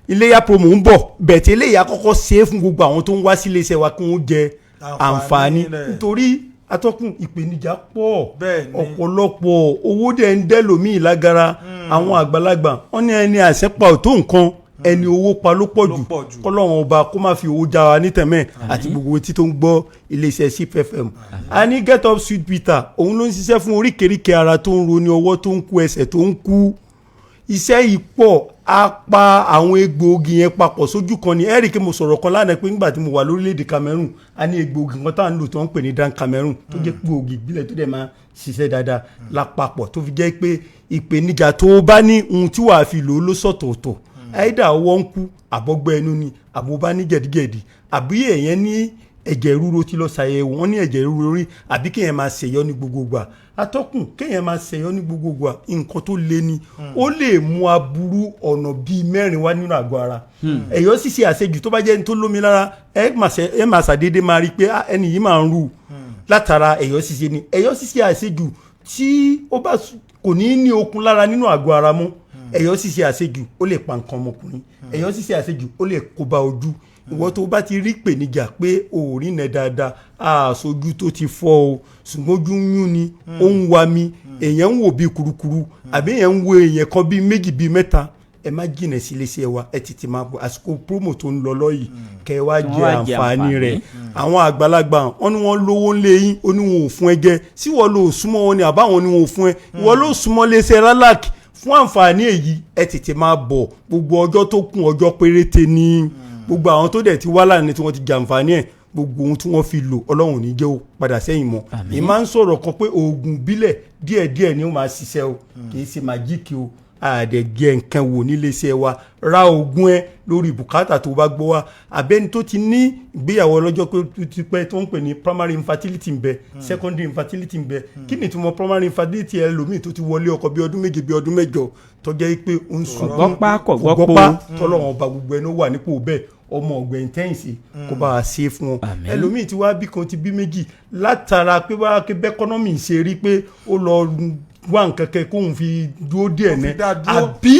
iléyà promo ń bọ̀ bẹ̀tẹ̀. Eléyà kọ́kọ́ ṣe é fún gbogbo àwọn tó ń wá sí iléeṣẹ́ wa kí wọ́n jẹ àǹfààní, rẹ̀. Nítorí atọ́kùn, ìpèníjà pọ̀. Bẹ́ẹ̀ ni. Ọ̀pọ̀lọpọ̀ owó dẹ̀ ń dẹ́lòmíì lágara. Àwọn àgbàlagbà wọ́n ní ẹni àṣẹpa ò tó nǹkan, ẹni owó pa ló pọ̀ Ló jù. pọ̀ jù. Kọ́lọ́run ọba kó má fi owó já wa nítẹ̀mẹ́ àti gbogbo etí tó ń gbọ́ iléeṣẹ́ Ship FM. A ní Get Up Sweet Bitter, òun ló ń ṣiṣẹ́ fún oríkèéríkèé ara tó ń roni, ọwọ́ tó ń kú, ẹsẹ̀ tó ń kú. Iṣẹ́ yìí pọ̀. Á pa àwọn egbòogi yẹn papọ̀ sójú kan ni. Ẹ̀rí kí mo sọ̀rọ̀ kan lánàá pé nígbà tí mo wà lórílẹ̀‐èdè Cameroon, a ní egbòogi kan tá à ń lò tó ń pè ní Dan Cameroon, tó jẹ́ gbòógì ìbílẹ̀ tó dẹ̀ máa ṣiṣẹ́ dáadáa lápapọ̀, tó fi jẹ́ pé ìpèníjà tó bá ní ohun tí wàá fi lò ó ló sọ̀tọ̀ọ̀tọ̀. Àìdá ọwọ́ ń kú, àbọ̀gbẹ́ ẹnu ni, àbò bá ní gẹ̀dígẹ̀dí, àbí èèyàn ní ẹ̀jẹ̀ ríru tí lọ ṣàyẹ̀wò, wọ́n ní ẹ̀jẹ̀ ríru rí, àbí kéèyàn máa ṣèyọ́ ní gbogbogbà. Atọ́kùn, kéèyàn máa ṣèyọ́ ní gbogbogbà, nǹkan tó le ni. Ó lè mú aburú ọ̀nà bíi mẹ́rin wá nínú àgọ́ ara. Ẹ̀yọ́ ṣíṣe àṣejù, tó bá jẹ́ ní tó lómi lára, ẹ máa ṣàdédé máa rí i pé, "Ah, ẹni yìí máa ń rù látara ẹ̀yọ́ ṣíṣe ni." Ẹ̀yọ́ ṣíṣe àṣejù tí ó bá kò ní ní okun lára nínú àgọ́ ara mọ́. Ẹ̀yọ́ ṣíṣe àṣejù, ó lè pa nǹkan ọmọkùnrin. Ẹ̀yọ́ ṣíṣe àṣejù, ó lè kó bá ojú. Ìwọ tó bá ti rí ìpèníjà pé o ò rí nẹ dáadáa, àṣojú tó ti fọ́ o, ṣùgbọ́n ojú ń yún ni, ó ń wa mi, èèyàn ń wò bí kurukuru, àbí èèyàn ń wo èèyàn kan bíi méjì bíi mẹ́ta, ẹ má jìnà sí iléeṣẹ́ wa. Ẹ tètè máa bọ̀ àsìkò promo tó ń lọ lọ́yìí, kẹ́ ẹ wá Kí wọ́n jẹ wá jẹ àǹfààní rẹ̀. àǹfààní. Àwọn àgbàlagbà wọn ni wọ́n lówó ńlé yín, ó ní wọn ò fún ẹ jẹ sí. Wọ́n ló súnmọ́ wọn ni, àbáwọn ni wọn ò fún ẹ. Ìwọ ló súnmọ́ iléeṣẹ́ Ralac fún àǹfààní èyí. Ẹ tètè máa bọ̀. Gbogbo ọjọ́ tó kún, ọjọ́ péréte ní. Gbogbo àwọn tó dẹ̀ ti wá lánàá tí wọ́n ti jàǹfààní ẹ̀, gbogbo ohun tí wọ́n fi lò, Ọlọ́run ò ní jẹ́ ó padà sẹ́yìn mọ́. Èyí máa ń sọ̀rọ̀ kan pé oògùn ìbílẹ̀ díẹ̀díẹ̀ ni ó máa ṣiṣẹ́ o, kì í ṣe magic o. Àdẹ̀jẹ̀ nǹkan wò níléeṣẹ́ wa. Ra oògùn ẹ lórí bùkátà tó bá gbọ́ wa. Àbẹ́ni tó ti ní ìgbéyàwó ọlọ́jọ́ pé tó ti pẹ́, tó ń pè ní primary infertility ń bẹ, secondary infertility ń bẹ. Kí ni ìtumọ̀ primary infertility? Ẹ lòmíì tó ti wọlé ọkọ bí ọdún 7, bí ọdún 8, tó jẹ́ pé ó ń sunkún. Gbọ́pá kò gbọ́pò. Gbọ́pá. Tọ́lọ́run ọba gbogbo ẹni ó wà nípò bẹ́ẹ̀, ọmọ ọ̀gbẹ̀yìn tẹ́yìnsì, kó bá wa ṣe é fún wọn. Ẹlòmíì tí wàá bí kan, ti bí méjì, látara pé wàá pé b'economy ṣe rí, pé ó lọ wá nǹkan kẹ kóun fi dúró díẹ̀ Kó fi ní dá dúró. Àbí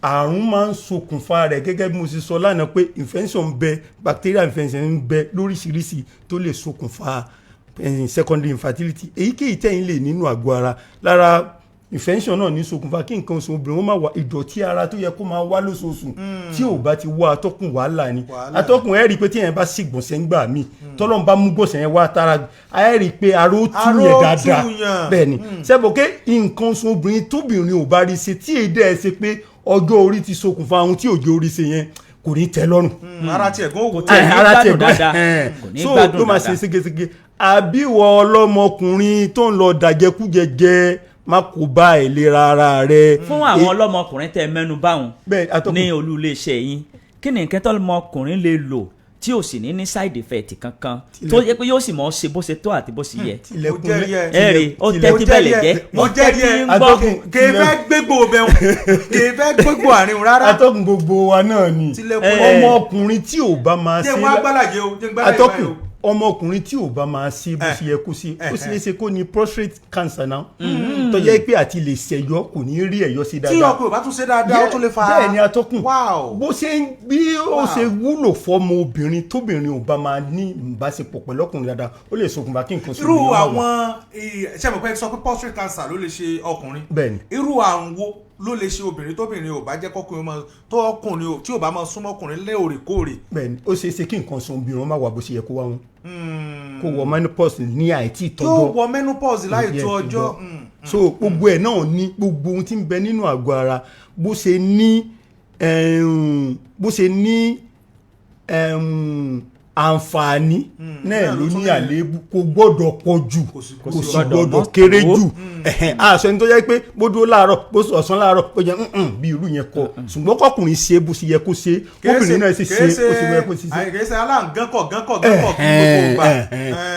àrùn máa ń ṣokùnfà rẹ̀. Gẹ́gẹ́ bí mo ṣe sọ lánàá pé infection ń bẹ, bacterial infection ń bẹ lóríṣiríṣi tó lè ṣokùnfà secondary infertility. Èyíkéyìí tẹ̀yìn lè nínú àgọ́ ara lára, infection náà ní ṣokùnfà kí nǹkan oṣù obìnrin ó máa wà. Ìdọ̀tí ara tó yẹ kó máa wá lóṣooṣù tí ò bá ti wá, atọ́kùn, wàhálà ni. Wàhálà. Atọ́kùn, ẹ̀ rí i pé tí yẹn bá sì gbọ̀nsẹ̀ ń gbà mí, tọ́lọ́n bá mú gbọ̀nsẹ̀ yẹn wá tara, ẹ̀ rí i pé ara ó tú Ara yẹn ó dáadáa. tú yàn. Bẹ́ẹ̀ ni sẹ́bọ̀ pé nǹkan oṣù obìnrin tóbìnrin ò bá rí ṣe, tí èdè ẹ̀ ṣe pé ọjọ́ orí ti ṣokùnfà ohun tí òjò orí ṣe yẹn, kò ní tẹ́ lọ́rùn. Ara tiẹ̀ gan wò. Tiẹ̀ ní Ara tiẹ̀ gbádùn dáadáa. gan. Kò ní So gbádùn ló máa ṣe dáadáa. ségesège. Àbí ìwọ ọlọ́mọkùnrin tó ń lọ dàjẹkújẹ jẹ, má kó bá ìlera ara rẹ. Fún àwọn ọlọ́mọkùnrin tẹ́ mẹ́nu báwọn Bẹ́ẹ̀, atọ́kùn. ní olú iléeṣẹ́ yín, kí ni nǹkan tọ́lọ́mọkùnrin lè lò? tí ò sì ní ní side effect kankan, tó yẹ pé yóò sì mọ̀ ọ́ ṣe bó ṣe tó àti bó ṣe yẹ. Tilẹ̀kùn Mo jẹ́rìí ẹ. Ẹ rí, ó tẹ́tí bẹ̀lẹ̀ jẹ́, Mo ó jẹ́rìí tẹ́tí ẹ. ń gbọ́. Atọ́kùn, Kì í fẹ́ gbégbó bẹ́ẹ̀, kì í fẹ́ gbégbó àárín rárá. Atọ́kùn, gbogbo wa náà ni. Tilẹ̀kùn. Ọmọkùnrin tí ò bá máa Jẹ́ ṣe wọn agbálàjẹ o, jẹ́ n gbálàjẹ atọ́kùn, báyìí o. ọmọkùnrin tí ò bá máa ṣe bó ṣe yẹ kó ṣe, ó sì lè ṣe kó ní prostate cancer náà, tó jẹ́ pé àti lè ṣẹ̀yọ́, kò ní rí ẹ̀yọ́ sí Tí dáadáa. ọkùnrin ò bá tún ṣe dáadáa, ó tún lè fa. Bẹ́ẹ̀ ni, atọ́kùn. Bó ṣe ń bí ó ṣe wúlò fọmọ obìnrin, tóbìnrin ò bá máa ní ìbáṣepọ̀ pẹ̀lú ọkùnrin dáadáa, ó lè ṣokùnfà kí nǹkan Irú sóbìnrin má wà. àwọn ṣé mo pẹ́ sọ pé prostate cancer ló lè ṣe ọkùnrin? Bẹ́ẹ̀ ni. Irú àrùn wo ló lè ṣe obìnrin tóbìnrin ò bá jẹ́ kọkùnrin máa tó ọkùnrin tí ò bá máa súnmọ́ ọkùnrin lóòrèkóòrè? Bẹ́ẹ̀ ni, ó ṣeé ṣe kí nǹkan sùn obìnrin má wà bó ṣe yẹ kó wá wọn, kó wọ menopause ní àìtí Tó ìtọ́jọ́. wọ menopause láì tó ọjọ́. So gbogbo ẹ̀ náà ní gbogbo ohun tí ń bẹ nínú àgọ́ ara, bó ṣe ní àǹfààní náà ló ní àléébù. Kò gbọ́dọ̀ pọ̀ jù, kò sì gbọ́dọ̀ gbọ́dọ̀ mọ́ kéré tó. jù. Ẹ̀hẹ̀n, aṣọ ẹni tó jẹ́ pé bó dúró láàárọ̀, bó sùn ọ̀sán láàárọ̀, ó jẹ́ bí irú yẹn kọ. Ṣùgbọ́n kọkùnrin ṣe bó ṣe yẹ kó ṣe, kóbìnrin náà ṣe ṣe bó ṣe yẹ kó ṣe ṣe. Kìí ṣe aláǹgánkọ̀ gánkọ̀ gánkọ̀ kí gbogbo gbà.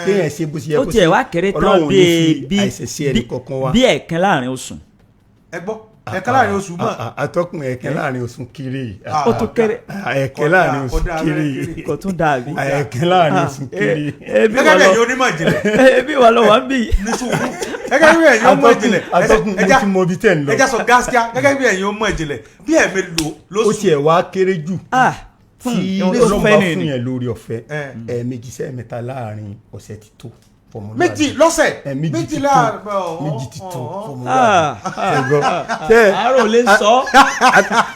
Kéèyàn ṣe bó ṣe yẹ Ó kó ṣe. tiẹ̀ wá kéré tán Ọlọ́run ò ní bíi fi bí àìsàn sí ẹnì kọ̀ọ̀kan wa. bí ẹ̀ẹ̀kan láàrin oṣù. Ẹ gbọ́, ẹ̀ka láàrin oṣù mọ́. Atọ́kùn, ẹ̀kẹ́ láàrin oṣù kéré. Ó tún kéré. Ẹ̀kẹ́ láàrin oṣù Kódà, kéré. kéré. Kò tún dàbí. Ẹ̀kẹ́ láàrin oṣù kéré. Ebi Gẹ́gẹ́ wà bí lọ ẹ̀yin onímọ̀ ìjìnlẹ̀ ebi wà lọ wà ń bì. Ní sùúrù, gẹ́gẹ́ bí ẹ̀yin onímọ̀ ìjìnlẹ̀. Atọ́kùn, mo ti mọ ibi tẹ́ ń lọ. Ẹja sọ gáskíá, gẹ́gẹ́ bí ẹ̀yin onímọ̀ ìjìnlẹ̀, bí ẹ̀mí lò Ó lóṣù. tiẹ̀ wá kéré jù tí Ohun tó Ọlọ́run fẹ́ bá nìyí. fún yẹn lórí ọ̀fẹ́, Eh. ẹ̀ẹ̀mejì sẹ́ẹ̀mẹ́ta láàrin ọ̀sẹ̀ ti tó fọmọlúwàbí. Méjì lọ́sẹ̀? Méjì Méjì ti tó. láàrin. Méjì ti tó fọmọlúwàbí. Ah, Ṣẹgbọ́n? Àárò lè sọ,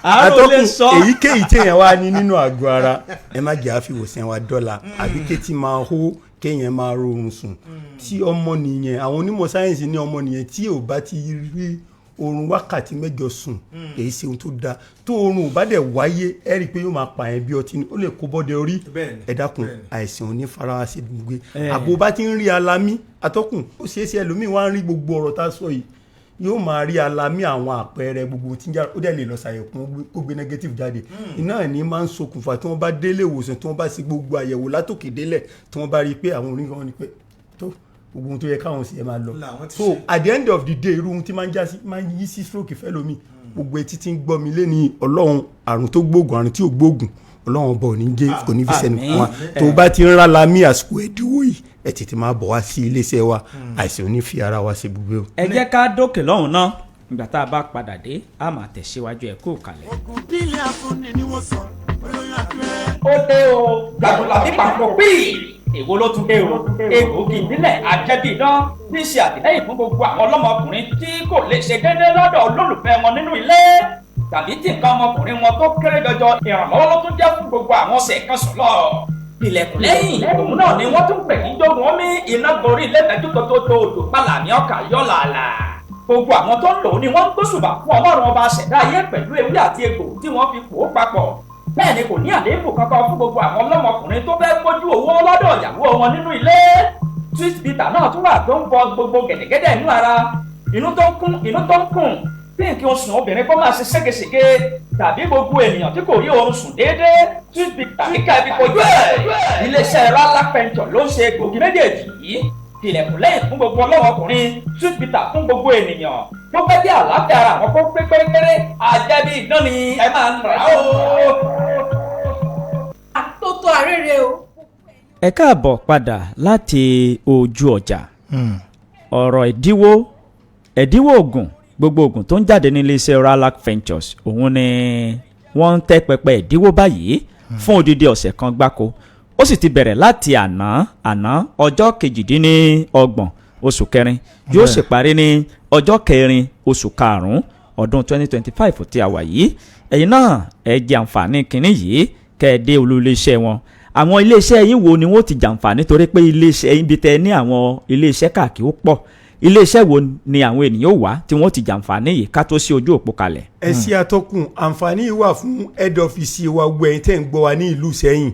àárò lè Atọ́kùn, sọ. èyíkéyìí téèyàn wá ní nínú àgọ́ ara, ẹ má jẹ́ àfiwòsàn wa dọ́là, àbí kétí máa hó, kéèyàn máa rọrùn sùn. Tí ọmọnìyàn, àwọn onímọ̀ sáyẹ́ǹsì ní ọmọnìyàn tí ò bá ti rí oorun wákàtí 8 sùn, kì í ṣe ohun tó dáa tó. Oorun ò bá dẹ̀ wáyé, ẹ rí i pé yóò máa pààyàn bí ọtí ni, ó lè kó bọ́dẹ orí. Ẹ dákun, àìsàn ò ní fara wa sí gbogbo àbò bá ti ń rí alamí. Atọ́kùn, ó ṣeé ṣe ẹlòmíì wá ń rí gbogbo ọ̀rọ̀ tá a sọ yìí, yóò máa rí alamí, àwọn àpẹẹrẹ gbogbo tí ń já, ó dẹ̀ lè lọ ṣàyẹ̀kùn kó gbé negative jáde. Iná ní máa ń ṣokùnfà tí wọ́n bá délé ìwòsàn, tí wọ́n bá ṣe gbogbo àyẹ̀wò látòkè délẹ̀, tí wọ́n bá rí i pé àwọn oníkan ni pé tó gbogbo ohun tó yẹ káwọn sì yẹ máa lọ. Làwọn ti So ṣe. at the end of the day, irú ohun tí máa ń já sí máa ń yí sí stroke fẹ́ lómi. Gbogbo etí tí ń gbọ́ mi lé ní, Ọlọ́run, àrùn tó gbóògùn, àrùn tí ò gbóògùn, Ọlọ́run ọba ò ní jẹ́, kò ní fi sẹ́nu fún wa. Tó bá ti ń rà lámì àsìkò ẹ̀dínwó yìí, ẹ tètè máa bọ̀ wá sí iléeṣẹ́ wa. Àìsàn ò ní fi ara wa ṣe ibùgbé o. Ẹ jẹ́ ká dókè lọ́hùn náà. Ìgbà tá a bá padà dé, a máa tẹ̀síwájú. Ẹ̀ kú kalẹ̀. Bílẹ̀ afúnni ni wọ́n sọ olóyún abẹ́rẹ́. Ó dé o, Jagunlabi papọ̀ píì. Èwo ló tún dé o? Egbògi ìbílẹ̀ ajẹ́bíidán tí ń ṣe àtìlẹ́yìn fún gbogbo àwọn ọlọ́mọkùnrin tí kò lè ṣe déédéé lọ́dọ̀ olólùfẹ́ wọn nínú ilé, tàbí tí nǹkan ọmọkùnrin wọn tó kéré jọjọ. Ìrànlọ́wọ́ ló tún jẹ́ fún gbogbo àwọn ọ̀sẹ̀ kan sùn lọ. Ilẹ̀kùn lẹ́yìn òun náà ni wọ́n tún pè ní jogun omi iná gorí lẹ́fẹ̀ẹ́jú tó tó tó odò pàlàmì ọkà yọ̀ làlà. Gbogbo àwọn tó ń lò ó ni wọ́n ń gbóṣùbà fún Ọlọ́run ọba ṣẹ̀dá ayé pẹ̀lú ewé àti egbò tí wọ́n fi pò ó papọ̀. Bẹ́ẹ̀ ni kò ní àléébù kankan fún gbogbo àwọn ọlọ́mọkùnrin tó fẹ́ gbójú owó lọ́dọ̀ ìyàwó wọn nínú ilé. Sweet bitter náà tún wà tó ń bọ gbogbo gẹ̀dẹ̀gẹ̀dẹ̀ inú ara, inú tó ń kún, inú tó ń kùn, tí nǹkan oṣù obìnrin kó máa ṣe ségesège, tàbí gbogbo ènìyàn tí kò rí oorun sùn déédéé, sweet bitter kíkà ibi kojú ẹ̀. Iléeṣẹ́ Rálá Pẹ̀ntọ̀ ló ń ṣe egbògi méjèèjì yìí: ilẹ̀kùn lẹ́yìn fún gbogbo ọlọ́mọkùnrin, sweet bitter fún gbogbo ènìyàn tó fẹ́ dé àlàáfíà ara àwọn kó pé pérépéré. Àjẹbí idán ni ẹ máa ń rà ó. Àtótó arére o. Ẹ káàbọ̀ padà láti ojú ọjà. Ọ̀rọ̀ ẹ̀dínwó oògùn, gbogbo oògùn tó ń jáde ní iléeṣẹ́ Ralac Ventures, òun ni wọ́n ń tẹ́ pẹpẹ ẹ̀dínwó báyìí fún odidi ọ̀sẹ̀ kan gbáko. Ó sì ti bẹ̀rẹ̀ láti àná àná, ọjọ́ 28 oṣù kẹrin, yóò sì parí ní ọjọ́ 4 oṣù karùn-ún ọdún 2025 tí a wà yìí. Ẹ̀yin náà ẹ jẹ àǹfààní kínní yìí, kẹ́ ẹ dé olú iléeṣẹ́ wọn. Àwọn iléeṣẹ́ yín wo ni wọ́n ti jàǹfààní? Torí pé iléeṣẹ́ yín, bí tẹ ní àwọn iléeṣẹ́ káàkiri, ó pọ̀. Iléeṣẹ́ wo ni àwọn ènìyàn ó wá tí wọ́n ti jàǹfààní yìí, ká tó sí ojú òpó kalẹ̀? Ẹ sí, atọ́kùn, àǹfààní yìí wà fún head office wa. Gbogbo ẹ̀yin tẹ́ ń gbọ́ wa ní ìlú Ìsẹ́yìn,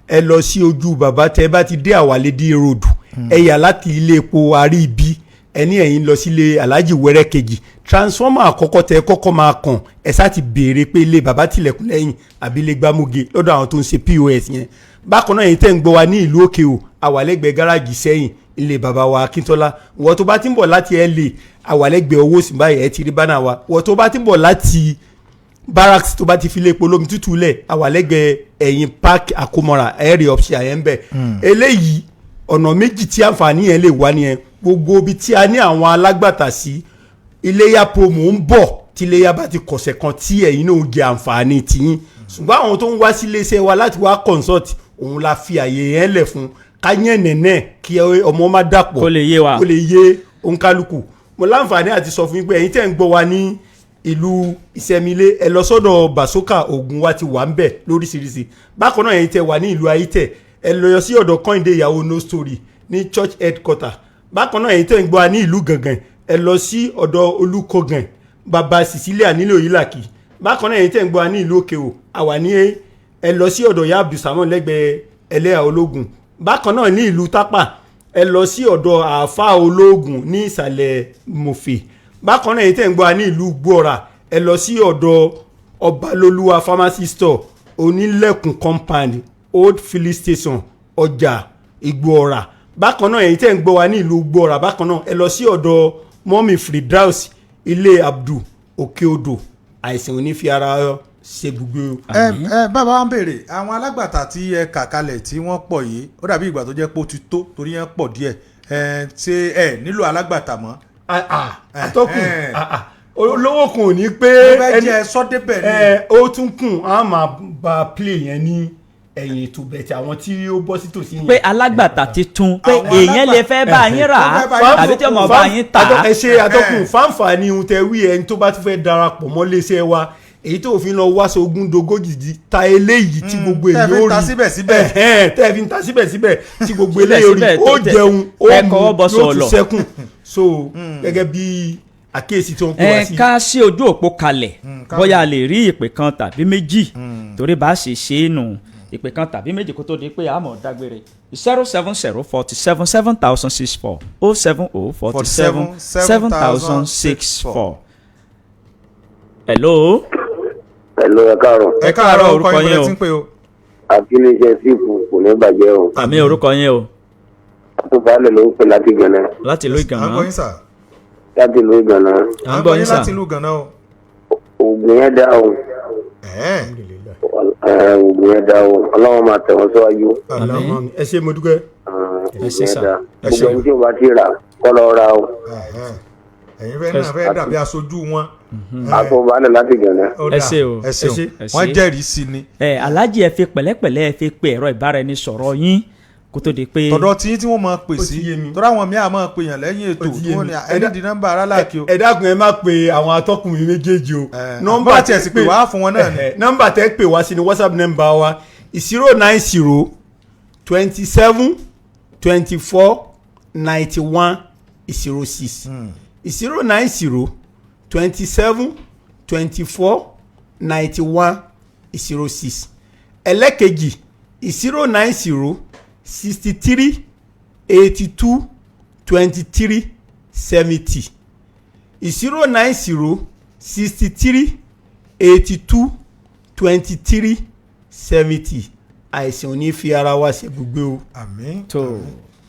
ẹ lọ sí ojú bàbá. Tẹ́ bá ti dé Àwàlédì Road, ẹ yà láti ilé epo Àríbi. Ẹni ẹ̀yin lọ sílé Alhaji Wẹ́rẹ́ kejì, transformer àkọ́kọ́ tẹ kọ́kọ́ máa kàn, ẹ sá ti béèrè pé ilé bàbá tilẹ̀kùn lẹ́yìn àbí ilé gbámúge lọ́dọ̀ àwọn tó ń ṣe POS yẹn. Bákan náà, ẹ̀yin tẹ́ ń gbọ́ wa ní ìlú Òkè O, àwàlẹ́gbẹ̀ẹ́ gáràjì sẹ́yìn ilé bàbá wa Akíntọ́lá. Wọ́n tó bá ti ń bọ̀ láti LA, àwàlẹ́gbẹ̀ẹ́ owó sí báyìí, ẹ ti rí banner wa. Wọ́n tó bá ti ń bọ̀ láti Barracks, tó bá ti fi lé epo lómi tútù lẹ̀, àwàlẹ́gbẹ̀ẹ́ ẹ̀yìn park àkómọ́ra, ẹ̀rí ọ̀pṣẹ̀ àyẹ̀ ń bẹ̀. Eléyìí, ọ̀nà méjì tí àǹfààní yẹn lè wá nìyẹn. Gbogbo ibi tí a ní àwọn alágbàtà sí, iléyà promo ń bọ̀. Tí iléyà bá ti kọ̀sẹ̀ kan tí ẹ̀yin náà jẹ àǹfààní tiyín. Ṣùgbọ́n àwọn tó ń wá sí iléeṣẹ́ wa láti wá consult, òun la fi àyè yẹn lẹ̀ fún ká yẹn nẹ̀nẹ̀ kí ọmọ má dàpọ̀. Kó lè yé wa. Kó lè yé òǹkálukú. Mo láǹfààní àti sọ fún yín pé ẹ̀yin tẹ́ ń gbọ́ wa ní ìlú Ìsẹ̀mílẹ̀, ẹ lọ sọ́dọ̀ Basoka, oògùn wa ti wà ń bẹ̀ lóríṣiríṣi. Bákan náà, ẹ̀yin tẹ́ wà ní ìlú Ayítẹ̀, ẹ lọ sí ọ̀dọ̀ Kọ́hìndé ìyàwó No Story ní church headquarter. Bákan náà, ẹ̀yin tẹ́ ń gbọ́ wa ní ìlú Gàngàn, ẹ lọ sí ọ̀dọ̀ Olùkọ́gàn, bàbá Cecilia nílò Òyìnlàkì. Bákan náà, ẹ̀yin tẹ́ ń gbọ́ wa ní ìlú Òkè-Ò, àwà ní ẹ lọ sí ọ̀dọ̀ ìyá Abdulsamad lẹ́gbẹ̀ẹ́ ẹlẹ́yà ológun. Bákan náà, ní ìlú Tápà, ẹ lọ sí ọ̀dọ̀ àáfàá ológun ní ìsàlẹ̀ Mọ̀fẹ́. Bákan náà, èyí tẹ̀ ń gbọ́ wa ní ìlú Gbọ́ra, ẹ lọ sí ọ̀dọ̀ Ọbalolúwa pharmacy store, Onílẹ̀kùn compound, Old Filling Station, ọjà Ìgbòọ̀rà. Bákan náà, èyí tẹ̀ ń gbọ́ wa ní ìlú Gbọ́ra, bákan náà, ẹ lọ sí ọ̀dọ̀ Mọ́mì Fridaus, ilé Abdul, Òkè Odò. Àìsàn ò ní fi ara ṣe gbogbo. Ẹ ẹ, bàbá wa ń béèrè àwọn alágbàtà tí ẹ kà kalẹ̀ tí wọ́n pọ̀ yìí, ó dàbí ìgbà tó jẹ́ pé ó ti tó torí yẹn pọ̀ díẹ̀. Ẹ ṣé ẹ nílò alágbàtà mọ́? Atọ́kùn, olówó kun ò ní pé. Mo fẹ́ jẹ́ sọ́débẹ̀ ni. Ẹ ó tún kùn á máa ba play yẹn ní ẹ̀yìn ètò bẹ̀tẹ̀ àwọn tí ó bọ́ sí tòsí yẹn. Pé alágbàtà titun, pé èèyàn lè fẹ́ bá yín rà á tàbí tí ọmọ bá yín tà á. Ẹ ṣe, atọ́kùn. Fáǹfààní ohun tẹ wí, ẹni tó bá tún fẹ́ darapọ̀ mọ́ iléeṣẹ́ wa, èyí tó fi lọ wá sógún dogójì ta eléyìí tí gbogbo tẹ́ èyí fi ó ń ta rí síbẹ̀síbẹ̀. Ẹ̀hẹ́n, tẹ́ fi ń ta síbẹ̀síbẹ̀ tí gbogbo eléyìí ó rí, Síbẹ̀síbẹ̀ ó jẹun, ó tẹ́ mu, kọwọ́ bọ yóò tún sọ̀lọ̀. sẹ́kùn. So gẹ́gẹ́ bí àkíyèsí tó ń pè wá Ẹ sí. ká sí ojú òpó kalẹ̀, bóyá a lè rí ìpè kan tàbí méjì, torí bá a ṣe ṣe é nù, ìpè kan tàbí méjì kó tó di pé a mọ̀ dágbére. 070 47 7064, 070 47 7064. Hello. Hello, ẹ káàárọ̀. Ẹ káàárọ̀, orúkọ Orúkọ yín yín bọ̀lẹ̀ o. tí ń pè o. Àkílẹ̀ṣẹ̀ sífù kò ní bàjẹ́ o. Àmì, orúkọ yín o. Àtúbálẹ̀ ló ń pè láti Gànà. Láti ìlú À ń Ìgànnà. gbọ́ yín sà. Láti ìlú Ìgànnà. À ń gbọ́ yín sà. Láti ìlú Gànà o. Oògùn yẹn dá o. Ẹ̀ẹ́. Oògùn yẹn dá o. Ọlọ́run máa tẹ̀ wọ́n síwájú. Àmín. Ẹ ṣé, mo dúpẹ́. Oògùn Ṣé yẹn sà. dá. Ẹ ṣé. Gbogbo ẹni tí o bá ti rà kọ́ lọ ra o. Ẹ̀hẹ́n. Ẹ̀yin fẹ́ náà fẹ́ dàbí aṣojú wọn. Àtúbálẹ̀ láti Gànà. Ó Ẹ dáa. ṣé o. Ẹ ṣeun. Ẹ ṣé. Ẹ ṣé. Wọ́n jẹ́rìí sí ni. Ẹ Aláàjì, ẹ fi pẹ̀lẹ́pẹ̀lẹ́ ẹ fi pe ẹ̀rọ ìbáraẹnisọ̀rọ̀ yín kó tó di pé. Tọ̀dọ̀ tí tí wọ́n máa pè Ó ti sí yé mi. tọ́ra àwọn míì á máa pè yàn lẹ́yìn ètò Ó ti tí yé wọ́n mi. ní ẹni di nọ́mbà aráàlá kí o. Ẹ dákun, ẹ má pe àwọn atọ́kùn mi méjèèjì o. Nọ́mbà tí ẹ sì pè wá fún wọn náà ni. Nọ́mbà tẹ́ pè wá sí ni WhatsApp nọ́mbà wa, 090 27 24 91 06, 090 27 24 91 06. Ẹlẹ́kejì, 090 63 82 23 70, 090 63 82 23 70. Àìsàn ò ní fi ara wa ṣe ibùgbé o. Àmín. Tó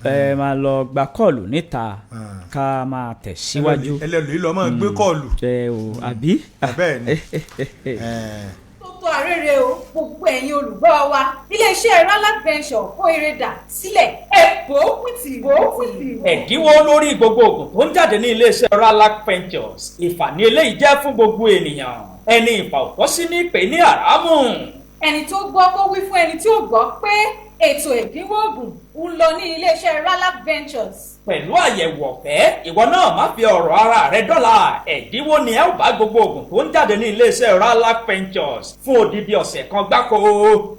ẹ máa lọ gba kọ́ọ̀lù níta ká máa tẹ̀síwájú. Ẹlẹ́lòó lọ máa gbé kọ́ọ̀lù. Ẹ o, àbí. Bẹ́ẹ̀ ni. Tó tó àrèrè o, gbogbo ẹ̀yin olùgbọ́ wa, iléeṣẹ́ Ralak Venture kó ire dà sílẹ̀, ẹ̀ bò ó pìtì bò ó pìtì. Ẹ̀dínwó lórí gbogbo oògùn tó ń jáde ní iléeṣẹ́ Ralac Ventures. Ìfàní eléyìí jẹ́ fún gbogbo ènìyàn. Ẹni ìfà òtọ́ sí ní pè ní àràmù. Ẹni tó gbọ́ kó wí fún ẹni tí ò gbọ́ pé ètò ẹ̀dínwó oògùn ń lọ ní iléeṣẹ́ Ralak Ventures. Pẹ̀lú àyẹ̀wò ọ̀fẹ́, ìwọ náà má fi ọ̀rọ̀ ara rẹ dọ́là. Ẹ̀dínwó ni ẹ ó bá gbogbo oògùn tó ń jáde ní iléeṣẹ́ Ralac Ventures fún odidi ọ̀sẹ̀ kan gbáko.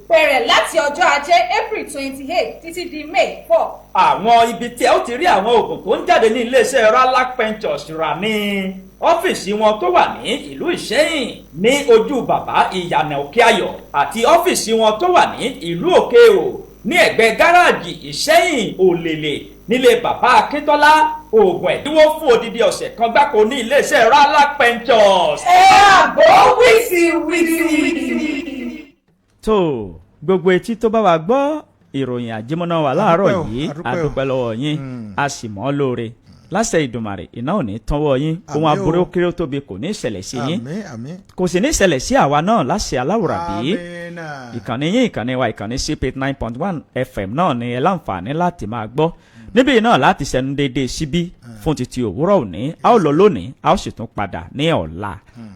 Bẹ̀rẹ̀ láti ọjọ́ ajé, April 28, títí di May 4. Àwọn ibi tí ẹ ó ti rí àwọn oògùn tó ń jáde ní iléeṣẹ́ Ralac Ventures rà ní ọ́fíìsì wọn tó wà ní ìlú Ìṣẹ́yìn ní ojú bàbá ìyànà Òkè Ayọ̀, àti ọ́fíìsì wọn tó wà ní ìlú Òkè O ní ẹ̀gbẹ́ gáràjì Ìṣẹ́yìn Òlèlè nílé bàbá Akíntọ́lá. Oògùn ẹ̀dínwó fún odidi ọ̀sẹ̀ kan gbáko ní iléeṣẹ́ Rala Ventures. Ẹ àbọ̀ wìtìwìtì. Tó gbogbo etí tó bá wa gbọ́ ìròyìn àjímọ́ná wa láàárọ̀ Adúpẹ́ o, yìí, adúpẹ́ o. adúpẹ́ lọ́wọ́ yín, a sì mọ́ ọ́ lóore láṣẹ Ìdùmàrè. Iná ò ní tánwọ́ yín, ohun Àmín o. aburú kéré ó tóbi kò ní ṣẹlẹ̀ sí yín, Àmín, àmín. kò sì ní ṣẹlẹ̀ sí àwa náà láṣẹ aláwòrábí. Àmín. Ìkànnì yín, ìkànnì wa, ìkànnì cp 9.1 FM náà ni ẹ láǹfààní láti máa gbọ́ níbí náà láti ṣẹnu déédéé síbí fún títí òwúrọ̀ òní. A ó lọ lónìí, a ó sì tún padà ní ọ̀la.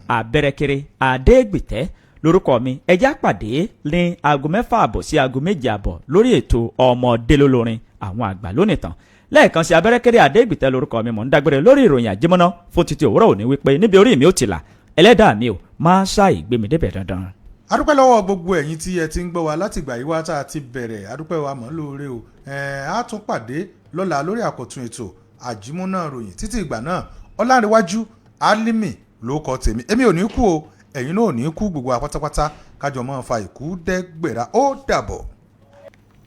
Àbẹ̀rẹ̀kẹ̀rẹ̀ Àdégbìtẹ́ lórúkọ mi. Ẹjá pàdé ní aago 6:30 sí aago 7:30 lórí ètò ọmọdé lólórin àwọn àgbà lónìí tán. Lẹ́ẹ̀kan sí, Abẹ́rẹ́kẹ́rẹ́ Àdégbìtẹ́ lórúkọ mi. Mò ń dágbére lórí ìròyìn àjímọ́ná fún títí òwúrọ̀ òní wípé níbi orí mi ò ti là, ẹlẹ́dàá mi ò máa ṣàì gbé mi débẹ̀ dandan. Adúpẹ́ lọ́wọ́ gbogbo ẹ̀yin tí ẹ ti ń gbọ́ wa láti ìgbà yìí wá tá a ti bẹ̀rẹ̀. Adúpẹ́ wa mọ̀ lóore o. Ẹ̀ á tún pàdé lọ́la lórí àkọ́tún ètò àjímúná ròyìn. Títí ìgbà náà, Ọlárẹ̀wájú Álímì ló kọ tèmi. Èmi ò ní kú o, ẹ̀yin náà ò ní kú. Gbogbo wa pátápátá kájọ máa fa ìkú dẹ́gbẹ̀rà. Ó dàbọ̀.